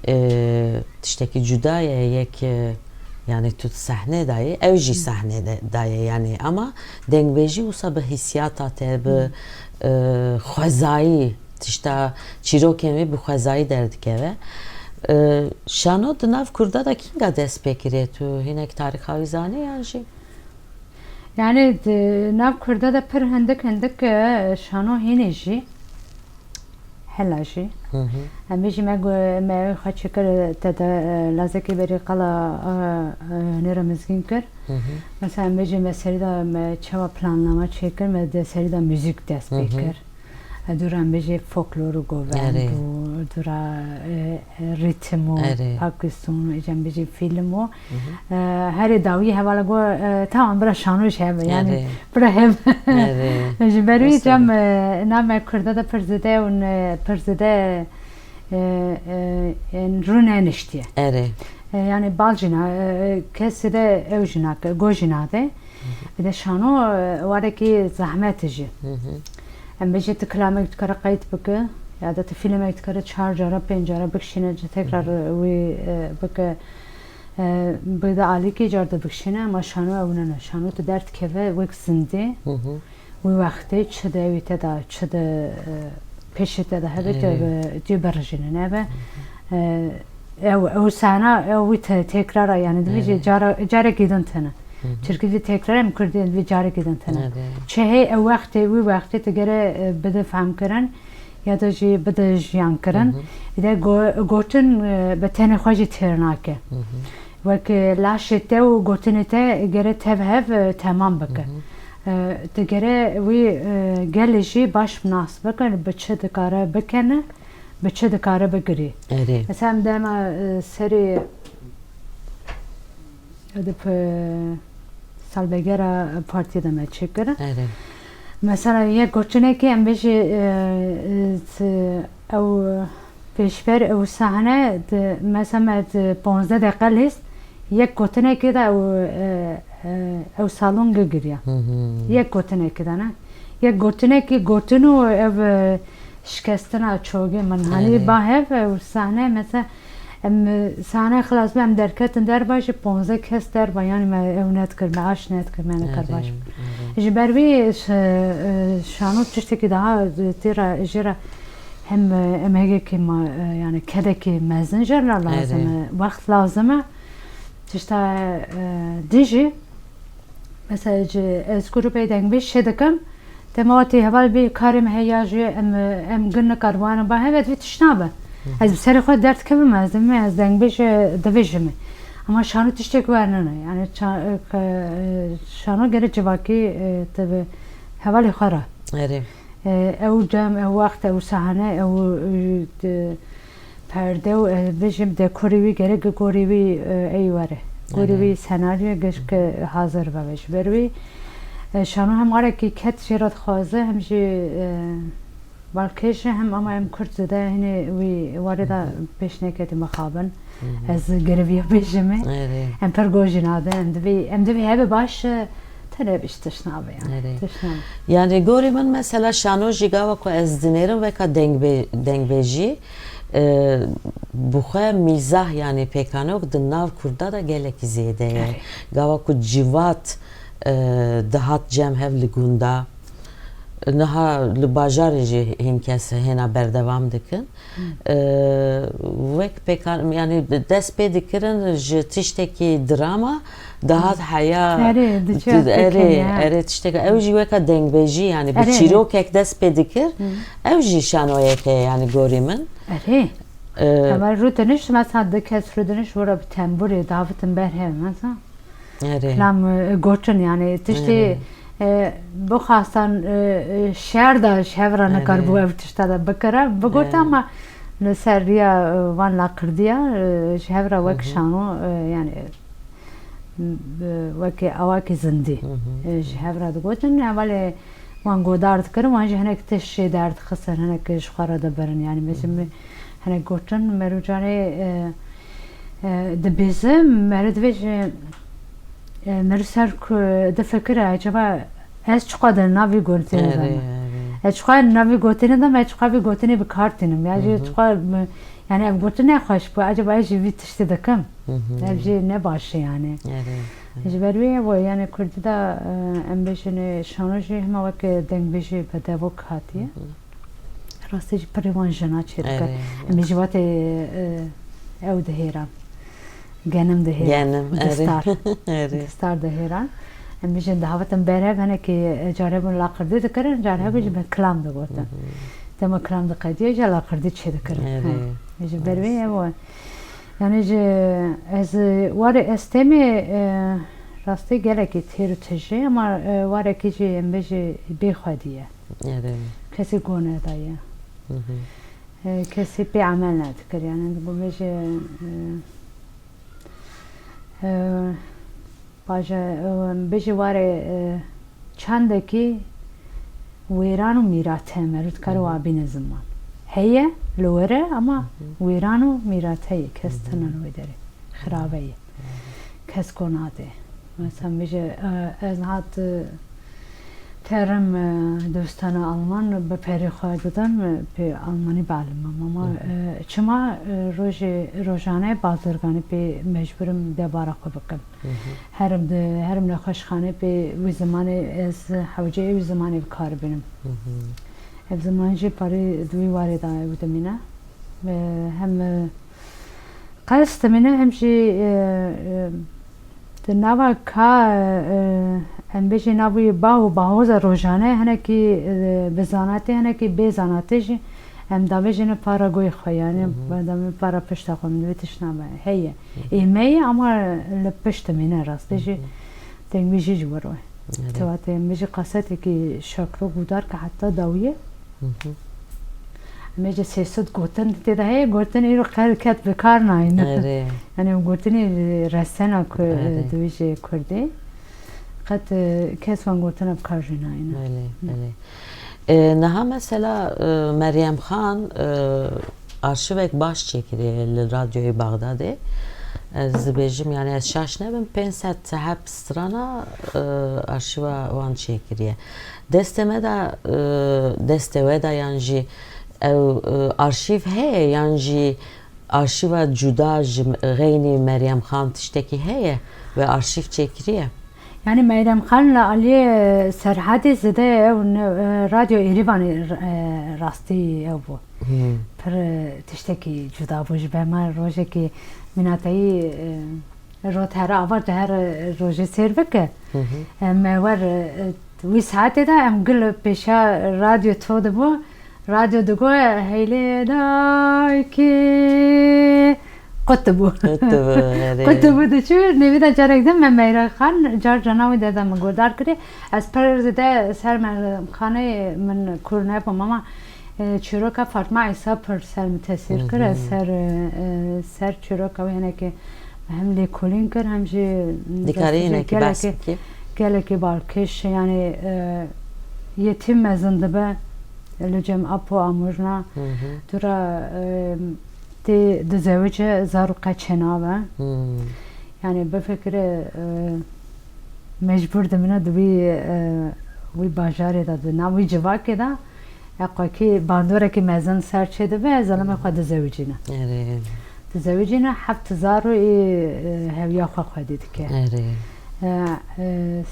e, tiştekî cuda ye, yek, e, yanî tu sehne dayê, ew jî Hı. sehne de, dayê yanî, ama dengbêjî wisa bi hîsiyata te, bi, Hı. e, xwezayî, tişta çîrokên wî bi xwezayî derdikeve. E, şano di nav Kurda de kînga dest pê kiriye? Tu hinek tarîxa wî zanî yan jî? Yani di nav Kurda de pir hindik hindik, e, şano hînê jî, hela jî. Hı hı. Em bêjî me gu-, me xwe çêkir te de, e, lazekî berî qala, e, e, hunera mizgîn kir. Hı hı. Mesela em bêjî me serî de me çawa planname çêkir, me de serî de muzîk dest Hı pê hı. kir. E, dûra em bêjê folklor û govend Erê. û dûra, e, e, rîtim û Erê. pakiston û, êca em bêjê fîlm û, Hı hı. e, herê dawî hevala got, e, tamam, bira şano jî hebe, yani Erê. bira hebe. Erê. Ji ber wî Rast cem, e. e, name Kurda de pir zêde û ne, pir zêde, e, e, e, rû neniştiye. Erê. E, yani bal jî na, e, kesê de ew jî nake, go jî nade. Bir de şano, e, warekî zehmet jî. Em bêjin tu kilamek dikare qeyd bike, ya da tu fîlmek dikare çar cara, pênc cara bikişîne, tu tekrar wî, e, bike, e, bi de alîkî car de bikişîne, ama şano ew nene. Şano tu derdikeve wek zindî. Wî wextê çi de wî te de, çi de, e, pêşî te de hebe, tu Erê. bi, tu birijîne nebe. E, ew, ew sahne, ew wî te-, tekrara, yani divê jî Erê. cara, carekî din tene. Tirkî divê tekrar em Kurdî divê carekî din tene. Erê. Çi hê ew wextê, wî wextê tu gere, e, bide fehm kirin, ya da jî bide jiyan kirin. Îde go-, gotin, e, bi tenê xwe jî têr nake. Wek, e, laşê te û gotinê te gere tev hev, e, temam bike. E, digere wî, e, gelê jî baş nas bikin, bi çi dikare bikene, bi çi dikare bigirî. Erê. Mesela em dema, e, serê edip, e, salvegera partiyê de me çêkir. Erê. Mesela yek gotinekê em bêjî, e, e, t-, ew pêşber ew sahne di, mesela me di ponzdeh deqe lîst, yek gotinekê de ew, e, e, ew salon gigiriya. Yek gotinekê de ne. Yek gotinekê gotin û ev, e, şikestina çogê min hanî Erê. ba hev ew sahne mesela Em, e, sahne xilas be, em derketin derva jî ponzdeh kes derva, yani me ew nedikir, me aş nedikir, me nekar Erê, baş. erê. Ji ber vî ş-, e, şano tiştekî daha, e, tê re, jê re hem, e, emegekî ma, e, yani kedekî mezin jê re lazim Erê. e, wext lazim e. Tişta, e, din jî, mesela ji, ez grûpê dengbêj çê dikim, dema wetî heval bî karê me heye ya jî em, em gin nikaribû wana ba hev, ez vê tişt nabe. Ez bi serê xwe derdikevim, ez dibim, ez dengbêj dibêjim. Ama şano tiştek wernine. Yani ça-, e, ke, e, şano gere civakî, e, te bi hevalê xwe re. Erê. E, ew dem, ew wext, ew sahne, ew, e, de, perde û, e, bêjim dekorê wî gerek gorî wî, e, ey were. Gorî Erê. wî senaryo gerek hazir be ji ber wî. E, şano hem warekî ket jê re dixwaze, hem jî, e, balkêş e, hem ama em Kurd zêde hinê wî warê de pêş neketî mixabin. Ez geriviya bêjim e. Erê. Em pir gojî nadin, em divê, em divê hebe baş, e, Tenê biş tişt nabe yani. Erê. Tişt nabe. Yani gorî min mesela şano jî gava ku ez dinêrim weka dengbe-, dengbêjî, e, bi xwe mîzah yani pêkanok di nav Kurda de gelekî zêde ye. Erê. Gava ku civat, e, dihat cem hev li gunda, niha li bajarê jî hin kes hêna berdewam dikin. E, wek pêkan, yani dest pê dikirin ji tiştekî drama, dihat heya Erê, diçe di-, erê, pêkeniya. erê tiştek, ew jî weka dengbêjî, yani bi Erê, erê. çîrokek dest pê dikir, ew jî şanoyek e, yani gorî min. Erê. E, Heval rûdiniş, mesela du kes rûdiniş, wira bi tembûrê davitin ber hev, mesela. Erê. Kilam, e, gotin, yani tiştê, Erê. e, bixwastan, e, e, şer de ji hev re Erê. nikaribû ev tişta de bikire, bigote Erê. ama li ser riya, e, van laqirdiya, e, ji hev re wek şano, e, yani, e, wekî awakî zindî, e, ji hev re digotin. Hevalê wan godar dikirin, wan jî hinek tişt jê derdixistin, hinek ji xwe re dibirin. Yani, mesela, hinek gotin, merû carê, e, e, dibêze, merû dibêje, e, merû ser ku difikire, acaba ez çiqas di nav vî gotinê de Erê, me? erê. Ez çiqas di nav vî gotinê de me, ez çiqas vî gotinê bi kar tînim? Ya jî çiqas, yani, ev gotin ne xweş bû, acaba ez jî vî tiştê dikim? Ev jî ne baş e, yani. Erê. Ji ber wê ev, yani, Kurdî de, e, em bêjin, e, şano jî hema wek dengbêjê bedevok hatiye. Rastî jî pirê wan jina çêdikir. Erê, Em ê ji watê, e, ew dihêran. Genim dihêran. Genim, erê. Distar. Erê. Distar dihêran. Em bêjin dihavitin ber hev, hinekî, e, carê bûn laqirdî dikirin, carê hev jî me kilam digotin. Dema kilam diqediye, jî laqirdî çêdikirin. Erê. Ha. Ji ber wê ev o. Yani ji, ez, warê ez temê, e, rastî gelekî têr û tije, ama, e, warekî jî em bêjî bêxwedî ye. Erê. Kesî go nedaye. E, kesî pê emel nedikir. Yani, dibêje, e, e, baje, e, bêje warê, e, çandekî wêran û mîrate me, rûdkar û abîne ziman. Heye, li were, ama wêran û mîrate ye, kes tune li wê derê. Xirabe ye. Kes konatê. Mesela bêje, e, ez hat, e, terim, e, dostana Alman bi perê xwe didim, e, pê Almanî bielime. Ama, Hı hı. e, çima, e, rojê, rojane bazirganê pê mecbûrim debara xwe bikim. Hı hı. Herim di, herim nexweşxanê pê wî zimanê ez hewceyê wî zimanê bi kar bînim. Hı hı. Ev ziman jî parî di wî warê de ew dimîne. E, hem, e, Qas dimîne hem jî, e, e, di nava ka, e, em bêjin nav wî bah û bahoza rojane hinekî, e, bi zanatê, hinekî bê zanatê jî em davêjine para goyê xwe, yani Hı hı. em davêjine para pişta xwe, min divê tişt nabe. Heye. Hı hı. Ê me ye ama li pişt dimîne rastê jî Hı hı. deng wî jî ji wir we. Evet. Tewatê em bêjî kasetekî şakro guhdar ke heta dawiye. Hı hı. Em ê ji sê sed gotin tê de heye, gotin îro qel ket bi kar nayne. Erê. Yani ew gotinê resena ku, Erê. Di wî jê kurdî. Qet, e, kes wan gotina bi kar jî nayne. Belê, Hı. belê. E, niha mesela, e, Meryem Xan, e, arşivek baş çêkiriye li Radyoyê Baxdadê. Ez dibêjim, yani ez şaş nebim, pênc sed seheb strana, e, arşiva wan çêkiriye. Destê me de, e, destê we de yan jî ew, e, arşîv heye, yan jî arşîva cuda ji xeynî Meryem Xan tiştekî heye we arşîv çêkiriye? Yani Meryem Xan li aliyê Serhedê zêde ew ne, e, Radyo Êrîvanê, e, rastî ew bû. Hmm. Pir, e, tiştekî cuda bû ji ber me rojekî mînateyî, e, Rot here ava tu her rojê sêr bike. Hı hı. Em wer, e, wî saetê de em gil pêşa radyo to dibû. Radyo digo, "Heylê daykê." Qut dibû. Qut dibû, erê. Qut dibû diçû. Nêvî de carek din me Meryem Xan, car cana wî de de min guhdar kirî. Ez pir zêde ser Meryem Xanê min kûr nebûm ama E, çîroka Fatma Îsa pir ser min tesîr kir. Ez Hı hı. ser, e, e, ser çîroka wê hinekî hem lêkolîn kir, hem jî Dikarî destê hinekî behs gelekî, bikî? Gelekî balkêş, yani, e, yetîm mezin dibe, li cem apo amûrna, Hı hı. dûra, e, tê dizewice, zarok qet çênabe. Hı. Yani bifikire, e, mecbûr dimîne di wî, e, wî bajarê de, di nav wî civakê de, ya xwekî bandorekî mezin ser çêdibe, zelamê xwe dizewicîne. Erê. Dizewicîne, heft zarokî, e, hewiya xwe xwedî dike. Erê. E, e,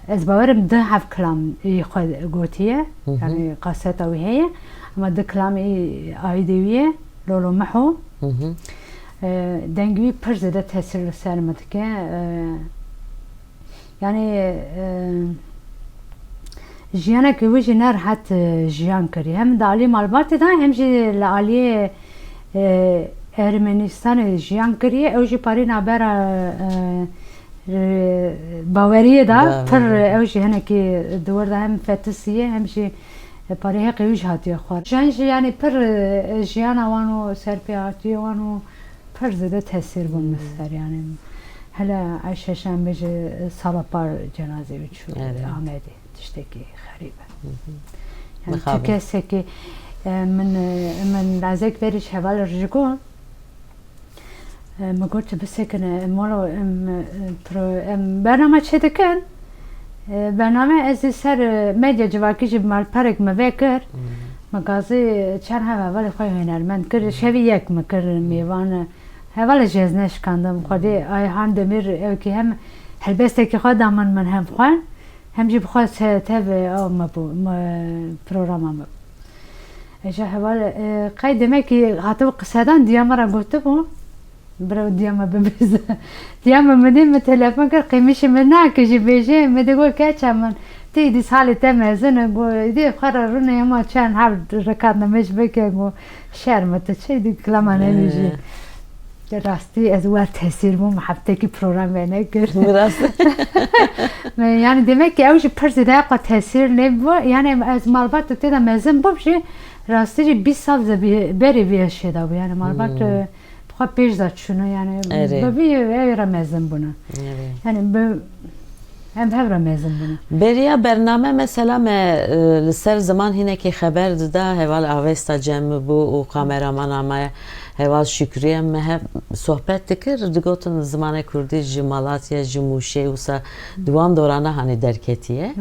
ez bawerim di heft kilam î xwe gotiye, Hı hı. yani kaseta wî heye, ama di kilam î aîdê wî ye, Lolo Miho. Hı hı. E, dengê wî pir zêde tesîr li ser min dike. E, Yani, e, jiyaneke wî jî ne rehet, e, jiyan kirî. Hem di alî malbatê de hem jî li alî, e, Ermenistanê jiyan kirî. Ew jî parî nabera, e, e, baweriyê de Ba-, pir, ba-, ba. ew jî hinekî di wir de hem fetisî ye hem jî, e, parî heqê wî jî hatiye xwar. Jiyan jî yani pir, e, jiyana wan û serpêhatiyê wan û Pir zêde tesîr bûn min Hmm. ser, yani hele eşeşan bêje sala par cenazê wî çû Evet. Amedê, tiştekî xerîb e. Hı hı. Yani Mixabin. Tu kesekî, e, min, e, min lazek berî ji heval ji got, e, min got tu bisekine, em walo, em, e, pro-, em bername çêdikin, E, bername ez ê ser, e, medya civakî jî malperek me vekir. Hmm. Me gazî çend hev hevalê xwe hunermend kir. Hmm. Şevî yek me kir mêvan. Hevalê jî ez neşikandim. Xwedê Hmm. Ayhan Demir ew kî hem helbestekî xwe da min, min hem xwend, hem jî bi xwe se-, tev, e, ew me bû, me, programa me bû. Êja heval, e, qey demekî hatibû qisedan diya me re gotibû, bira diya me bibêze. Diya me min dî min telefon kir, qêmişî min nake jî bêje, min digot, keça min, tu îdî salê te mezin e, got, îdî xwe re rûne, hema çend hev rekat nimêj bike, got, şerm e tu çi, îdî kilama nebêjî. Ee. Rastî ez wer tesîr bûm, heftekî program venekir. Rast. Me, yani demek ki ew jî pir zêde xwe tesîr lê bû. Yani ez malbat tê de mezin bûm jî, rastî jî bîst sal ze bî-, berê vê şê de bû. Yani malbat, Hmm. e, bi xwe pêş de çûne, yani Erê. bi vî ew re mezin bûne. Erê. Yani bi Em hev re mezin bûne. Beriya bername mesela me e, li ser ziman hinekî xeber dida, heval Avesta Cem bû û kameramana me heval Şükrüye me hev sohbet dikir, digotin zimanê kurdî ji Malatya, ji Mûşê wisa di wan dorana hanî derketiye.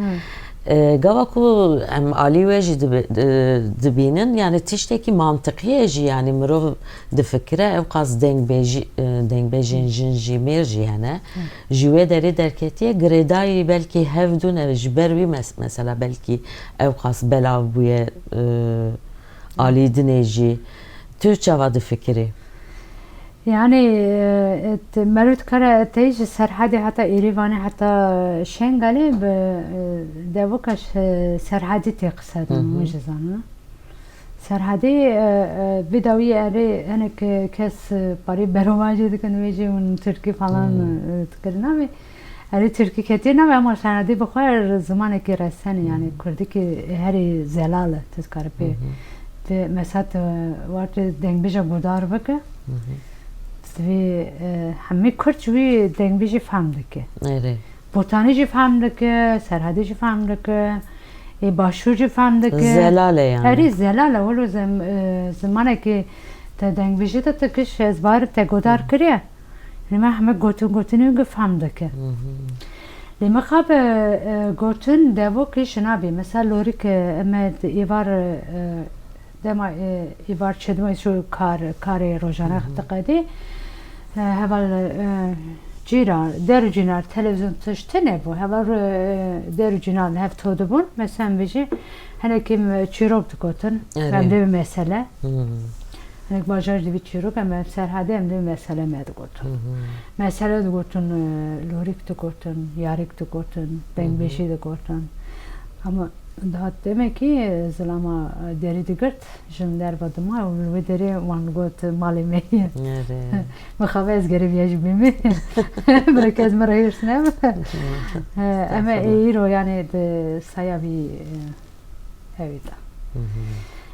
E, gava ku em alî wê jî dibi- e, dibînin, yani tiştekî mantiqî ye jî, yani mirov difikire, ew qas dengbêjî, e, dengbêjên jin jî mêr jî hene. Ji wê derê derketiye, girêdayî belkî hevdû ne, ji ber wî mes- mesela belkî ew qas belav bûye, e, alî dinê jî. Tu çawa difikirî? Yani e, et- meriv dikare tey ji Serhedê heta Êrîvanê heta Şengalê bi e, devoka ji Serhedî tê qise dikin, hûn jî zanin. Serhedî e, e, vî dawî erê hinek kes e, parî berovan jê dikin, wê jî hûn tirkî falan e, dikirin. Navê erê tirkî ketiye navê, ama Serhedî bi xwe zimanekî resen e, yani kurdikî herî zelal e, tu dikarî pê. Ti mesela tu wartê dengbêja guhdar bike, divê e, hemî kurd ji wî dengbêjî fehm dike. Erê. Botanî jî fehm dike, Serhedî jî fehm dike, ê Başûr jî fehm dike. Zelal e yani. Herî zelal e, wilo zem, e, zimanekî te dengbêjî de tu kiş ez bar te godar kiriye. Lê me heme gotin gotinên wî fehm dike. Lê mixabe e, gotin devokî ji nabî. Mesela lorîk e, em ê di êvar e, dema e, êvar çêdibin şu kar, karê rojane diqedî. E, heval e, cîra, der û cînar, televîzyon tişt tune bû. Heval e, der û cînar hev to dibûn. Mesela em bêjî hinekî em çîrok digotin. Erê. Em dê bi mesele. Hinek bajar dibî çîrok, em, em Serhedê em dê mesele me digotin. Mesele digotin, e, lorîk digotin, yarîk digotin, dengbêjî digotin. Ama dihat demekî, e, zilama, e, derî digirt, jin derva dima û li wê derê wan got malê me ye. Erê. Mixabe ez gerê viya jî bîmî. Birek ez mi re hêrs nebe. E, em ê îro yani di saya vî, e, Ew ê de.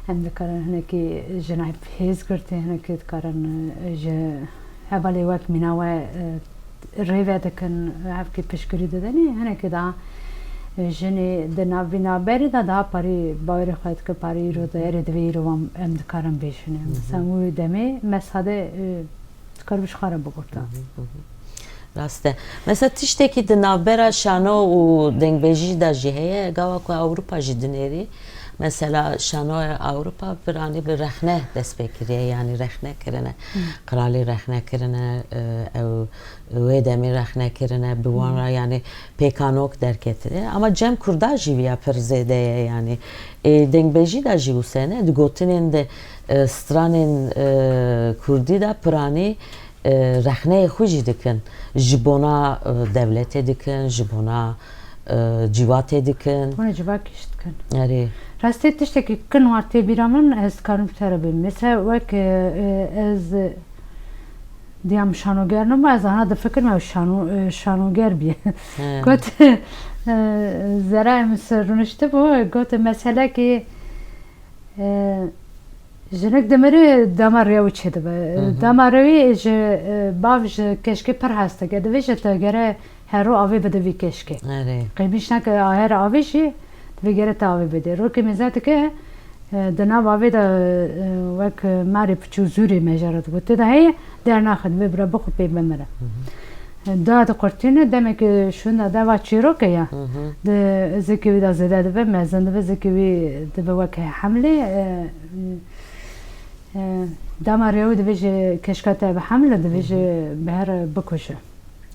Em dikarin hinekî jina hêz girtê, hinekî dikarin, e, ji hevalê wek mîna we, e, rê vedikin, hevkî piştgirî didin. Ê hinekî daha, e, jinê di nav vî navberê de daha parî bawerê xwe dike, parî îro de, erê divê îro wan em dikarin bêjin. Mesela wî demê me sade, e, Dikar bi ji xwe re bigurta. Rast e. Mesela tiştekî di navbera şano û dengbêjî de jî heye, gava ku Ewropa jî dinêrî. Mesela şanoya Ewropa piranî bi rexne dest pê kiriye, yanî rexne kirine. Qiralî rexne kirine, e, ew wê demê rexne kirine, bi wan re yanî pêkanok derketine. Ama cem kurda jî viya pir zêde ye, yanî. Ê, dengbêjî de jî wise ne, di gotinên de, e, stranên, e, kurdî de piranî, e, rexneyê xwe jî dikin. Ji bona, e, dewletê dikin, ji bona, e, cîvatê dikin. Hûn ê civakî jî dikin. Erê. Rastî tiştekî kin war tê bîra min, ez dikarim bi te re bim. Mesela wek, e, e, ez, e, Diya min şanoger nû ma ez ana difikirim ew şano, e, şanoger bî. Got, e, zerayê min ser rûniştibû, got, meselekî, e, jinik dimire dema rêya wî çêdibe. Dema rêwî ji, e, bav ji keşkê pir hez dike. Divê ji te gere her ro avê bide vî keşkê. Erê. Qêmîş neke aher avê jî, divê gere te avê bidê. Rokê mêze dike, E, di nav avê de, e, wek marê piçû zûrê me jê re digot. Tê de heye, dernaxe, divê bira bixwe pê bimire. E, da diqurtîne, demekî şûnda deva çîrok e ya. Di zikê wî de zêde dibe, mezin dibe, zikê wî dibe wek hemlê, e, e, dema rêwî divê ji keşka te bi hemle, divê ji bi her bikuje.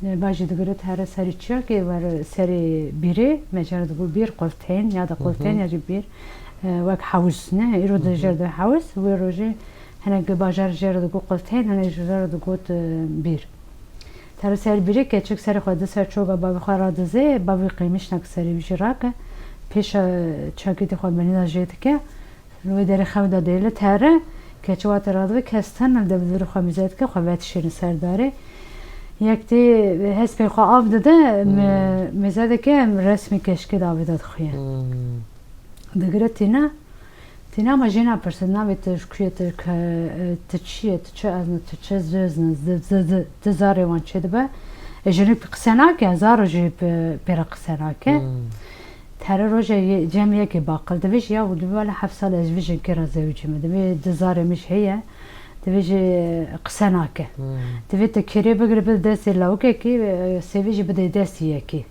E, bajî digirit here serê çiyakê, wer serê bîrê, me jê re digot bîr, qultên, ya da qultên ya jî bîr, e, wek hewz, ne? Îro di jê re di hewz, wê rojê hinek bajar jê re digot qultên, hinek ji jê re digot, e, bîr. Tero ser bîrê keçik serê xwe di ser çoga bavê xwe radizê, bavê qêmişnek serê wî jî rake, pêşa çakîtê xwe binî de jê dike. Li wê derê xew de dê li tere, keçi wate radibe, kes tena li dev li xwe mîze dike, xwe vedişêne ser darê. Yek tê hespê xwe av dide, mi-, mîze dike, em resmî keşkê de avê de dixuye. Digire tîne, tîne ama jê napirse, navê tu ji ku ye, tu ke-, tu çi ye, tu çi ezne, tu çi zozne, zi, zi, zi, tu zarê wan çêdibe. Jinik qise nake, zaro jî pê re qise nake. Tere roje cem yekê baqil dibêje, ya û dibê wele heft sal ez ji vî jinkê re zewicî me. Dibê di zarê min jî heye. Dibêje qise nake. Dibê tu kêrê bigire bide destê lawikekî, e, sêvê jî bide destê yekê.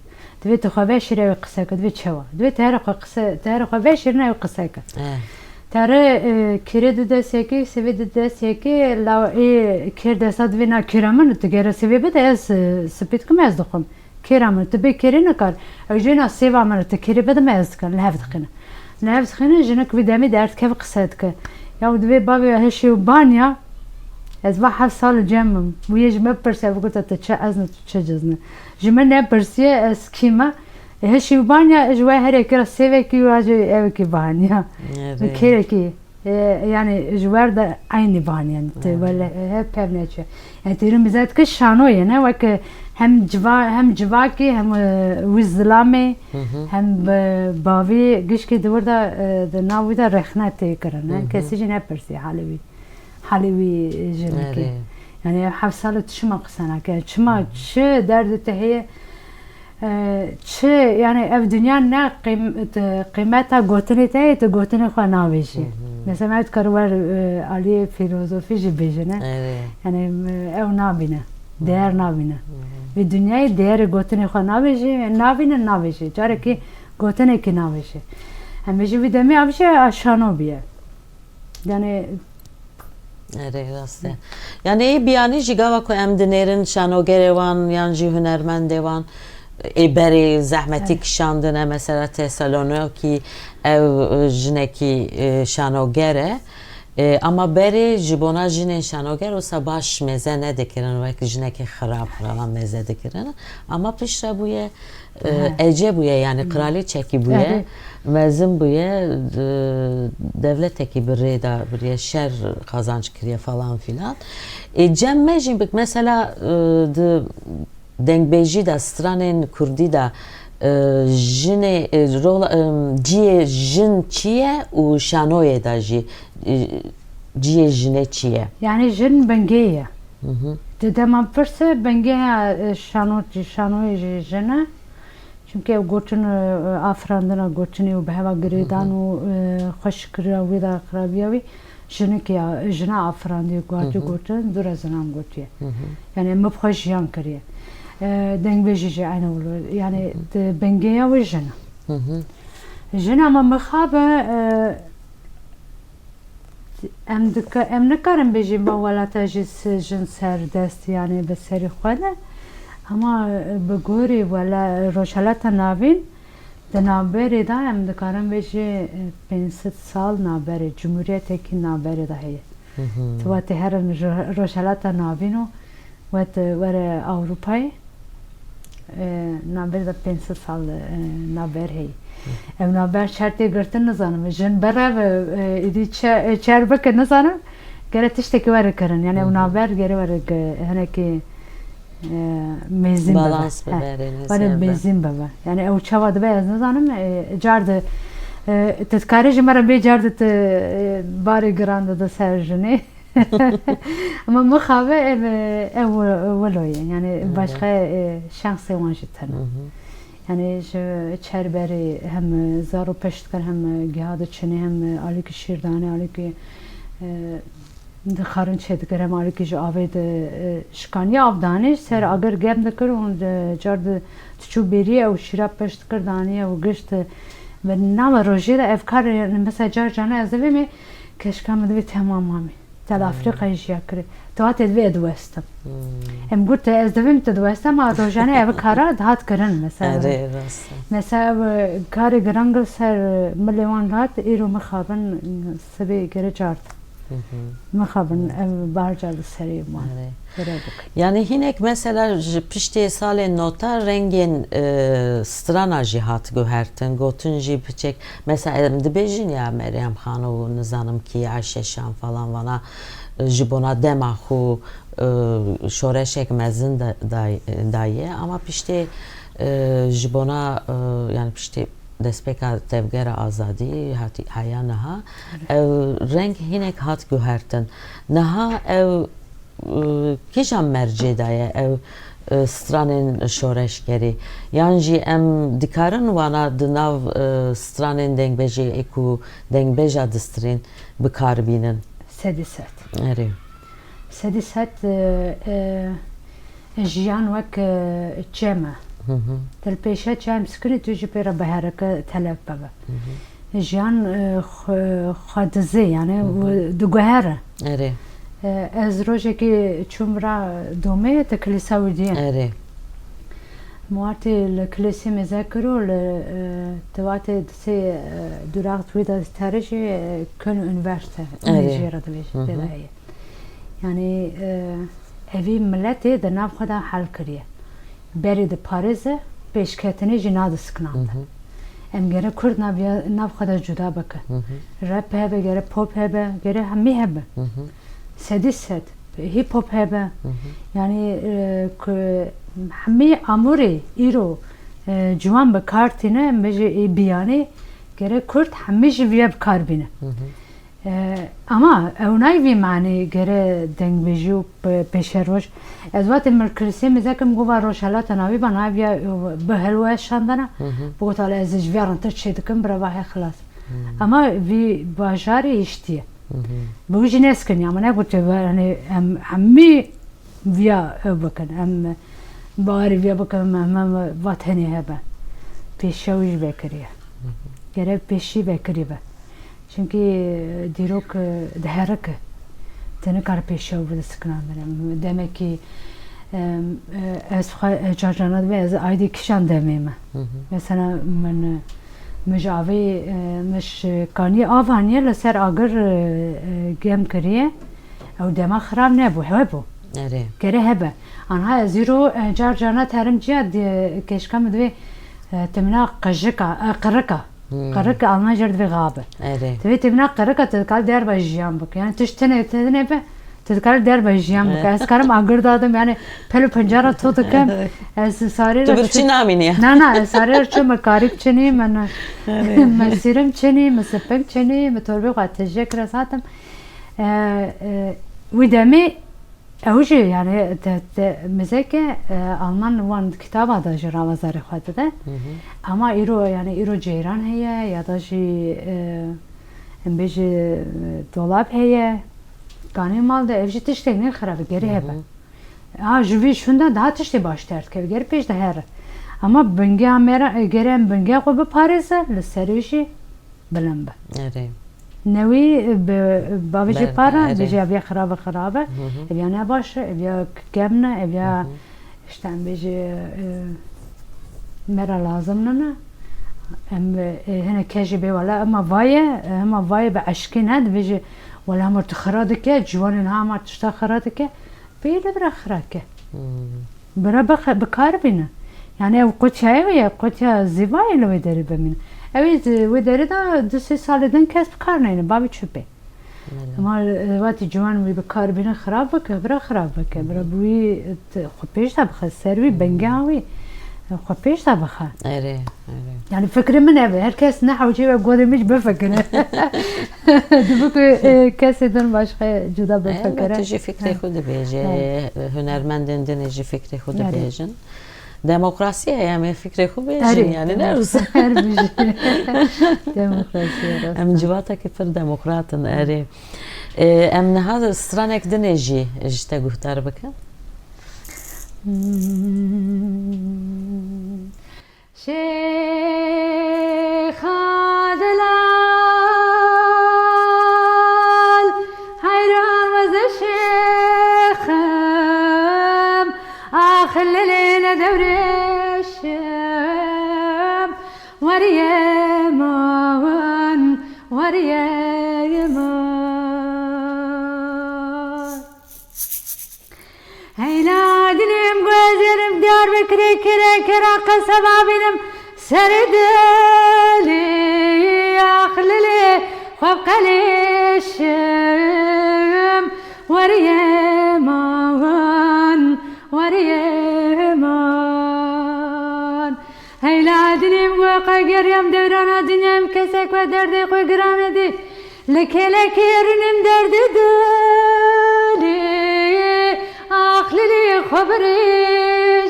Dibê tu xwe veşêre ew ê qise ke. Dibê çawa? Dibê tu here xwe qise, tu here xwe veşêrine ew qise ke. Tere, e, kêrê di dest yekê, sêvê di dest yekê, la ê kêr desta dibê na kêra min, tu gere sêvê bide, ez, e, spî dikim, ez dixwim. Kêra min, tu bê kêrê nikar. Ew jê na sêva min, tu kêrê bide me, ez dikim, li hev dixîne. Li hev dixîne, jinik vî demî derdikeve qise dike. Ya û dibê bavê hişê û banya, ez va heft sal cem im. Wî yê ji me bipirse, bigota tu çi ezn î, tu çi cizn î. Ji min nepirsiye, ez kî me. Hişî û banya ji we herê kira sêvekî û a jî evekî banya. Kêrekî, e, yani ji wer de eynî banya. Te wele, e, her pev neçe. Yani têrî mizet ki şano ye, ne? Wek hem civa-, hem civakî, hem, e, wî zilamê, hem, e, bavî, gişkî di wir de, e, di nav wî de rexne tê kirin, ne? Kesî jî nepirsî halê wî. Halê wî jinikê. Erê. Yani ev heft sal tu çima qise nake? Çima, çi derdê te heye? E, çi, yani ev dinya ne qîm-, tu qîmeta gotinê te ye, tu gotinê xwe nabêjî. Mesela me dikar wer, e, aliyê filozofî jî bêjine. Erê. Yani, e, ew nabîne. Değer nabîne. Vê dinyayê değerê gotinê xwe nabêjî, nabîne, nabêjî. Carekî gotinekî nabêjî. Em bêjî vî demê avşe a şano biye. Yani Erê, rast e. Yani ê biyanî jî gava ku em dinêrin şanogerê wan yan jî hunermendê wan, ê berê zehmetî kişandine, mesela Tesalonokî ew, e, jinekî, e, şanoger e. E, ama berê ji bona jinên şanoger wisa baş mêze nedikirin, wek jinekê xirab falan mêze dikirin. Ama piştre bûye, e, ece bûye, yani qiralîçekî bûye, mezin bûye, e, dewletekî bi rê de biriye, şer qazanç kiriye falan filan. E, cem me jî bik, mesela, e, di dengbêjî de, stranên kurdî de, e, jinê, e, rola, e, ciyê jin çi ye û şanoyê de jî, e, ciyê jinê çi ye? Yani jin bingê ye. Di dema pirse bingê ye, e, şano-, şanoyê jî jin e. Çimkî ew gotin, e, afirandina gotinê û bi heva girêdan û, e, xweşikirina wî de xirabiya wî jinikê ya, jina afirandiye, guhatiye gotin, dû re zinan gotiye. Yani min bi xwe jiyan kiriye. E, dengbêjî jî eyne wilo. Yani di bingê ya wî jin e. Jin ama mixabe, e, Em dika-, em nikarin bêjin me welata jî si-, jin serdest, yani bi serî xwe ne. Ama, e, bi gorî wela-, Rojhelata Navîn di navberê de em dikarin bêjin, e, pênc sed sal navberê, cumhuriyetekî navberê de heye. Tu wetê herin Ro-, Rojhelata Navîn û Wet, e, were Ewropayê, e, navber de pênc sed sal, e, navber heye. Ew navber çer tê girtin nizanim. Jin berev, e, êdî çe-, e, çer bike nizanim. Gere tiştekî were kirin. Yani ew navber gere were ge-, hinekî, e, mêzîn bibe. Balans bibe, were mêzîn bibe. Yani ew çawa dibe ez nizanim. E, car di, e, tu dikarî ji me re bê car di tu, e, barê giran dide ser jinê. Ama mixabe ev, ev wilo ye. Yani başqa, e, şansê wan jî tune. Yani ji çer berê hem zaro peş dikir, hem giha diçinê, hem alîkî şîr danê, alîkî, e, dixwarin çêdikir, hem alîkî ji avê di, e, şikaniya av danê, ser agir germ dikir û di car di diçû bêrî ew şîra peş dikir danê ew gişt. Bi nava rojê de ev kar, e, mesela car carna ez divê me keşka min divê temam mamê. Te li Afrîkayê jiya kirî. Tu hatê divê ez diwestim. Em got, ez divêm tu diweste, ma rojane ev kara dihat kirin, mesela. Erê, rast e. Mesela, ev karê giran gir ser milê wan dihat, îro mixabin, sibê gere card. Mixabin, ev bahar card serê wan. Erê. Gere dik. Yani hinek mesela ji piştê salên nota rengên, e, strana jî hat guhertin, gotin jî piçek. Mesela em dibêjin ya Meryem Xan û nizanim kî Ayşe Şan falan vana, e, ji bona dema xwe, e, şoreşek mezin da-, day-, daye. Ama piştê, e, ji bona, e, yani piştê destpêka tevgera azadî hatî haya niha, ew reng hinek hat guhertin. Niha ew, e, kîjan mercê de ye? Ew, e, stranên şoreşgerî? Yan jî em dikarin wana di nav, e, stranên dengbêjê ê ku dengbêja distirên bi kar bînin? Sedî sed. Erê. Sedî sed, e, e, jiyan wek, e, çem e. Hı hı. Te li pêşiya çem sikinî, tu jî pê re bi herike telef bibe. Hı hı. Jiyan, e, xwe, xwe dizê, yani, Hı hı. û diguhere. Erê. E, ez rojekî çûm vira domê, te kilîsa wî diyê. Erê. Muartê li kilîsê mêze kiro, li, e, tivatê disê, e, durax wî de terê jî, e, Köln Üniversite, Erê. Ünî jê re dibêje, Hı hı. tê de heye. Yani, e, evî miletê di nav xwe de hel kiriye. Berê diparêze, pêşketinê jî nade sikinan de. Hı hı. Em gere Kurd nav ya, nav xwe de cuda bike. Hı hı. Rap hebe, gere pop hebe, gere hemî hebe. Hı hı. Sedî sed, hip hop hebe. Hı hı. Yani, e, ku hemî amûrê îro, e, ciwan bi kar tîne, em bêje ê biyanê, gere Kurd hemî jî viya bi kar bîne. Hı hı. E, ama ew nayê vî manê gere dengbêjî û pe-, pêşeroj. Ez wextê min kilisê mêze kim, gova Rojhelata Navî ba navî ya, e, bi helwe şandana. Hı hı. Bigota, "Lê ez ji vê re tir çê dikim, birevahê xilas." Hı. Ama vî bajarê hiştiye. Hı hı. Bi wî jî neskiniya, min negotiye, yani, em hemî viya ew bikin. Em bawerî viya bikin, em, em, em va tenê hebe. Pêşiya wî jî vekiriye. Hı hı. Gerek pêşî vekirî be. Çimkî, e, dîrok, e, diherike. Te nikare pêşiya wî bide sikinan bide. Demekî, e, e, ez xwe, e, carcana dibê, ez aydê kîjan demê me. Hı hı. Mesela min, e, min ji avê, e, min ji kaniyê av aniye li ser agir, e, e, gem kiriye. Ew dema xirab nebû, hebe bû. Erê. Gere hebe. Anha ez îro, e, car carna terim ciya di-, keşka min divê, e, timina qijika, e, qirika. Hmm. Qirika Almanca divê gabe. Erê. Divê timina qirika tu dikar derba jiyan bike. Yani tişt tine, tine be, tu dikar derba jiyan bike. Evet. Ez karim agir dadim, yani pelo pencara to dikim. Ez sarê Tu re bir çi-, çi namîniye? Na, na, ez sarê re çi me karî biçinî, min, Evet. me sîrim çinî, me sipik çinî, me torbê xwe tijek re satim. E, e, wî demê ew jî, yani, te, te, mizeke, e, Alman wan kitaba da jî rawazarê xwe dide. Hı hı. Ama îro, yani, îro ceyran heye, ya da jî, e, em bêjî, e, dolab heye. Kanê mal de ev jî tiştek ne xirab, gerî Hı hı. hebe. Ha, ji vî şûnda daha tiştê baş derdikeve, gerî pêş de here. Ama bingeha me re, e, gerê em bingeha xwe biparêze, li serê jî bilind be. Erê. Newî bi bavê jê Ber-, para, erê. bêje ev ya xirab e, xirab e, Hı hı. ev ya ne baş e, ev ya kevn e, ev ya Hı hı. işte em bêje, e, me re lazim nine. Em, e, hinek kes jî bê wela, ema vaye, e, ema vaye bi eşkê ne, dibêje, wela hema tu xira dike, ciwanên ha hema tişta xira dike, pê li bira xira ke. Hmm. Bira bixe-, bi kar bîne. Yani ew qutya ew ye, qutya zîvayê li wê derê bimîne. Ew ê di wê derê de du sê salê din kes bi kar neyne, bavê çû pê. Belê. Ama, e, wextî ciwan wî bi kar bîne xirab bike, bira xirab bike, bira Hı hı. bi wî, e, t-, xwe pêş de bixe, ser wî, Hı hı. bengeha wî, e, xwe pêş de bixe. Erê, erê. Yani fikrê min ev e, her kes ne hewcê ve godê min jî bifikire. Dibe ku, e, kesê din başqe cuda bifikire. Elbette jî fikrê He. xwe dibêje, He. hunermendên din jî fikrê xwe Erê. dibêjin. Demokrasî ye, em ê fikrê xwe bêjin, Erê, yani, ne demokrasî. wisa? Her bijî. Demokrasî ye, rast Em e. civatekî pir demokrat in, Hı. erê. Ê, em niha stranek dinê jî ji te guhdar bikin. Hmm. Şêxa delal, heyran weze şêxim, ax lilê ne dewrêşim, weriye man, weriye man. Heyla dilim guezerim Diyarbekirê kire kira qeseba bînim serê dilê axlilê xwe qelêşim weriye man weriye man. Heyla dilim we qe geriyam devrana dinyayim kesek we derdê xwe girane dî. Li kêlekê rinim derdê dilê, ax lilê xwe birê.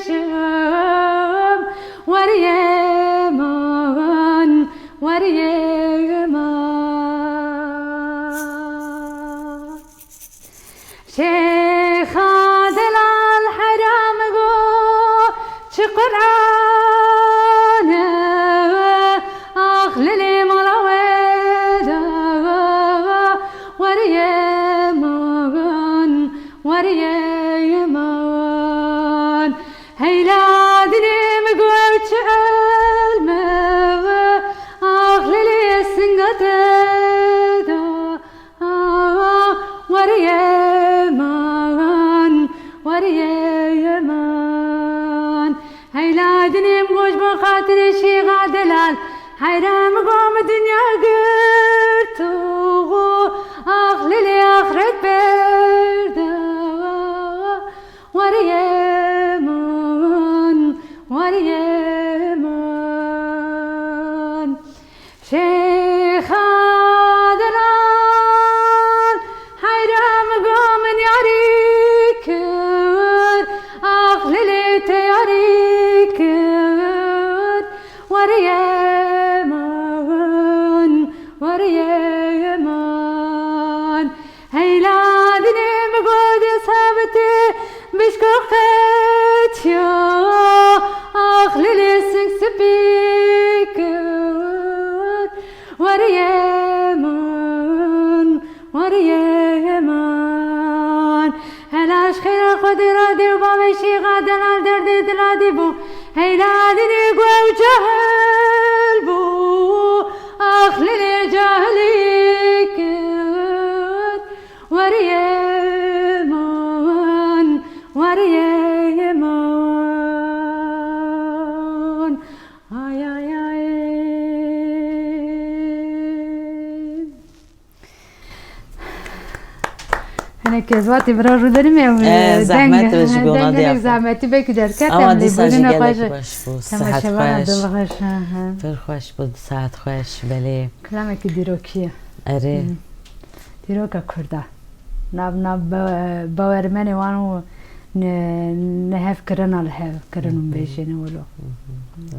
Weriye man, weriye man. Heyla dinim goş bo xatirê şîxa delal. Heyra mi gom dinya girtu. Ax lili axret berda. Weriye man, weriye man. Şêxa delal, heyra mi go min yarî kir, ax lilê te yarî kir, weriye man, weriye man. Heyla dinê mi go de sabitê bişko qetiya, ax lilê sing spî kir. Weriye man, weriye man. Hela ji xêra Xwedê radê û bavê şîxa delal derdê dila dî bû. Heyla dinê go ew cahil bû, ax lilê cahilî kir. Weriye man, weriye man. Ay, ay, ay. Hinek ez watê bira rû derim ew, Eh, e, zehmet deng, e, ji bona deng diya hinek xwe. Zahmetî belkî derket. Ama em lê dîsa jî bûrine gelek xwe ji baş bû. Sihet temaşevana xweş. Dil xweş, ha, ha. Pir xweş bû, sihet xweş, belê. Kilamekî dîrokî ye. Erê. Hı. Dîroka Kurda. Nav, nav be-, bawermenê wan û ne-, nehevkirina li hev kirin û Hı hı. bêjêne wilo. Hı hı.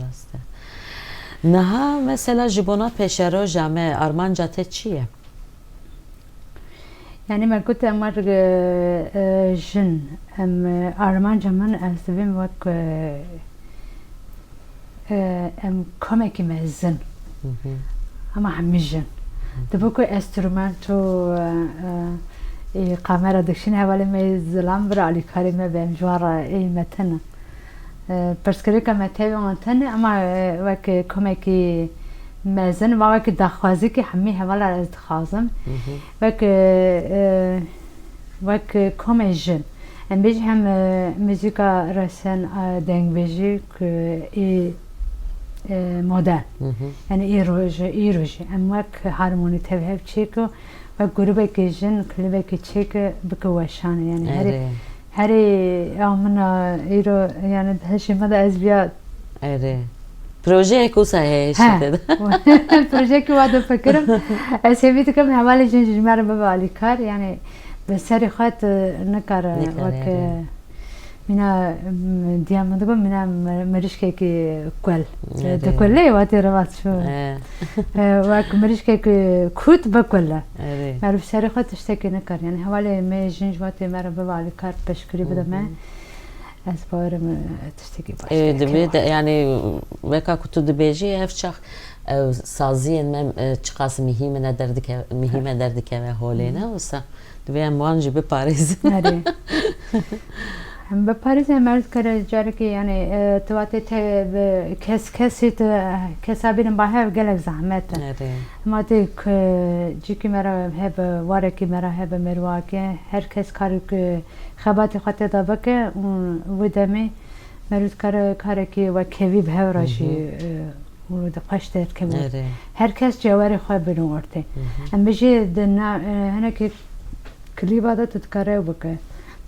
Rast e. Niha mesela ji bona pêşeroja me armanca te çi ye? Yani me got em wek, e, e, jin, em, e, armanca min ez divêm wek, e, e, em komekî mezin. Hı hı. Ama hemî jin. Hı hı. Dibe ku enstrumento, e, e, ê kamera dikişîne hevalê me yê zilam bira alîkarê me be, em ji wan re ê me tune. E, pirsgirêka me tevî wan tune, ama, e, wek komekî mezin, ma wek daxwazîkî hemî hevala ez dixwazim. Hı hı. Wek, e, e, wek komê jin. Em bêjî hem, e, muzîka resen, e, dengbêjî ku ê, e, modern. Hı hı. Yani ê roj-, îro jî. Em wek harmonî tev hev çêko, wek grûbekê jin, klîbekê çêke bike weşanê. Yani herê, Erê. herê ya min a îro, yani di hişê me de ez viya Erê. Projeyek wisa heye He. şirketê de. Projeyekî wa difikirim. Ez hêvî dikim hevalê jin ji me re bibe alîkar. Yani bi serê xwe tu nikare Nikare, wek, erê. e, mîna, m, diya min digot, mîna mi-, mirişkekî kuel. Erê. Di kuelê wate reva çû. E. E, wek mirişkekî kût bi kuel e. Erê. Meriv serê xwe tiştekî nikar. Yani hevalê me jin ji wate me re bibe alîkar, piştgirî bide me. Hı hı. Ez bawerim, e, tiştekî baş Ê, derkeve. Divê de, yani, weka ku tu dibêjî, ev çax, ew saziyên me, e, çiqas mihî me derdike-, mihî me derdikeve holê, ne? Hı. Wisa divê em wan jî biparêzin. Erê. Em biparêzin, em erd kere carekê, yani, e, tu watê te bi kes kesî tu, e, kesa bînin ba hev gelek zehmet e. Erê. Em watê ku cîkî me re hebe, warekî me re hebe, merwake, her kes karê ku xebatê xwe tê de bike û wê demê merû dikare karekî wekhevî bi hev re Hı hı. jî, e, û di xweş derkeve. Erê. Her kes cewarê xwe bîne ortê. Hı hı. Em bijî di na-, e, hinekî klîba de tu dikare ew bike.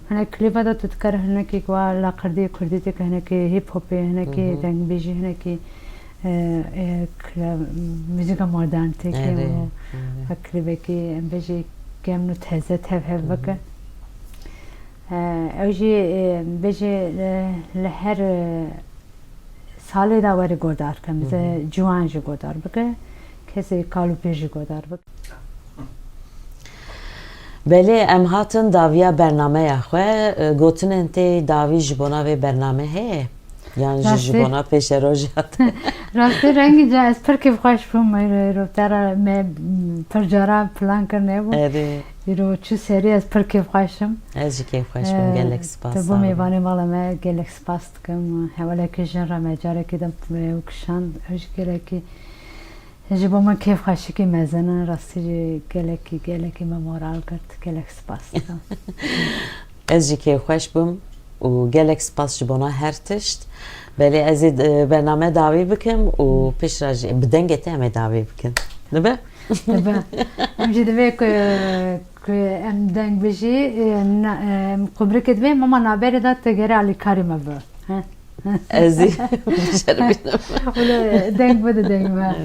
Hinek klîba de tu dikare hinekî wa laqirdî kurdî dike, hinekî hip hopê, hinekî Hı hı. dengbêjî, hinekî, e, e, kla-, muzîka modern têkê Erê, û erê. wek klîbekî em bijî kêm û teze tev hev Hı hı. bike. E, ew jî, e, bêjî, e, li her, e, salê de werî guhdar ke, Hı hı. mesela ciwan jî guhdar bike, kesê kal û pîr jî guhdar bike. Belê, em hatin dawiya bernameya xwe, e, gotinên te dawî ji bona vê bername heye? Yan jî ji Rastî. bona pêşeroja te? Rastî rengî ca ez pir kêfxweş bûm, îro, îro te re me pir cara plan kirine bû. Erê. Îro çû serî ez pir kêfxweş im. Ez jî kêfxweş bûm, Ee, gelek spas, te bû sağ olun. Mêvanê mala me, gelek spas dikim. Hevalekî jin re me carekî din ew kişand, ew jî gelekî Ji bo min kêfxweşikî mezin e, rastî jî gelekî, gelekî me moral girt. Gelek spas dikim. Ez jî kêfxweş bûm û gelek spas ji bona her tişt. Belê ez ê, e, bername dawî bikim û piştre jî bi dengê te em ê dawî bikin. Dibe? Dibe. Em jî divê ku, ku em deng bijî, e, na-, e, em qumrikê divê, ama naberê de tu gere alîkarî me bi. He? Ez ê şermînim. Wele deng bide deng me.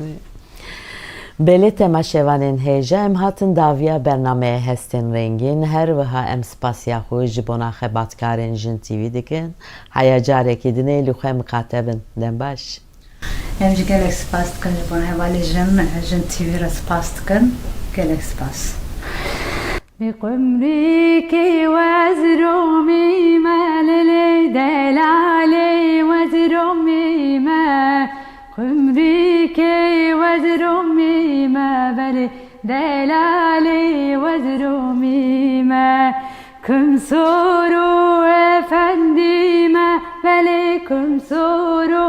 Belê temaşevanên hêja, em hatin dawiya bernameyê Hestên Rengîn. Her wiha em spasiya xwe ji bona xebatkarên Jin T V dikin. Heya carekî dinê li xwe miqate bin. Dem baş. Em jî gelek spas dikin ji bona hevalê Jin, Jin T V re spas dikin. Gelek spas. Bi qumrîkê wezromî me, lê lê delalê wezromî me. Qumrîkê wezromî me, belê delalê wezromî me. Kim sor û efendî me, belê kim sor û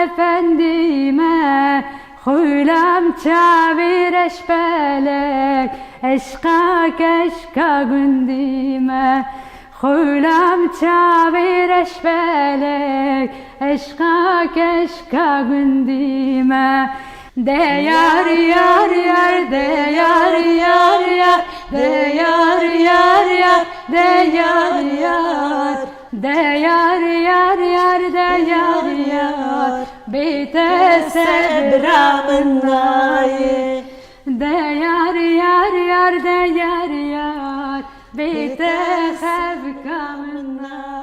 efendî me. Xulam çavê reşbelek, eşqa keşka gundî me. Xulam çavê reşbelek, eşqa keşka gundî me. De yar, yar, yar, de yar, yar, yar, de yar, yar, yar, de yar, yar. De yar, yar, yar, de yar, yar, bê te sebra min nayê. De yar, yar, yar, de yar, yar, bê te xevka min nayê.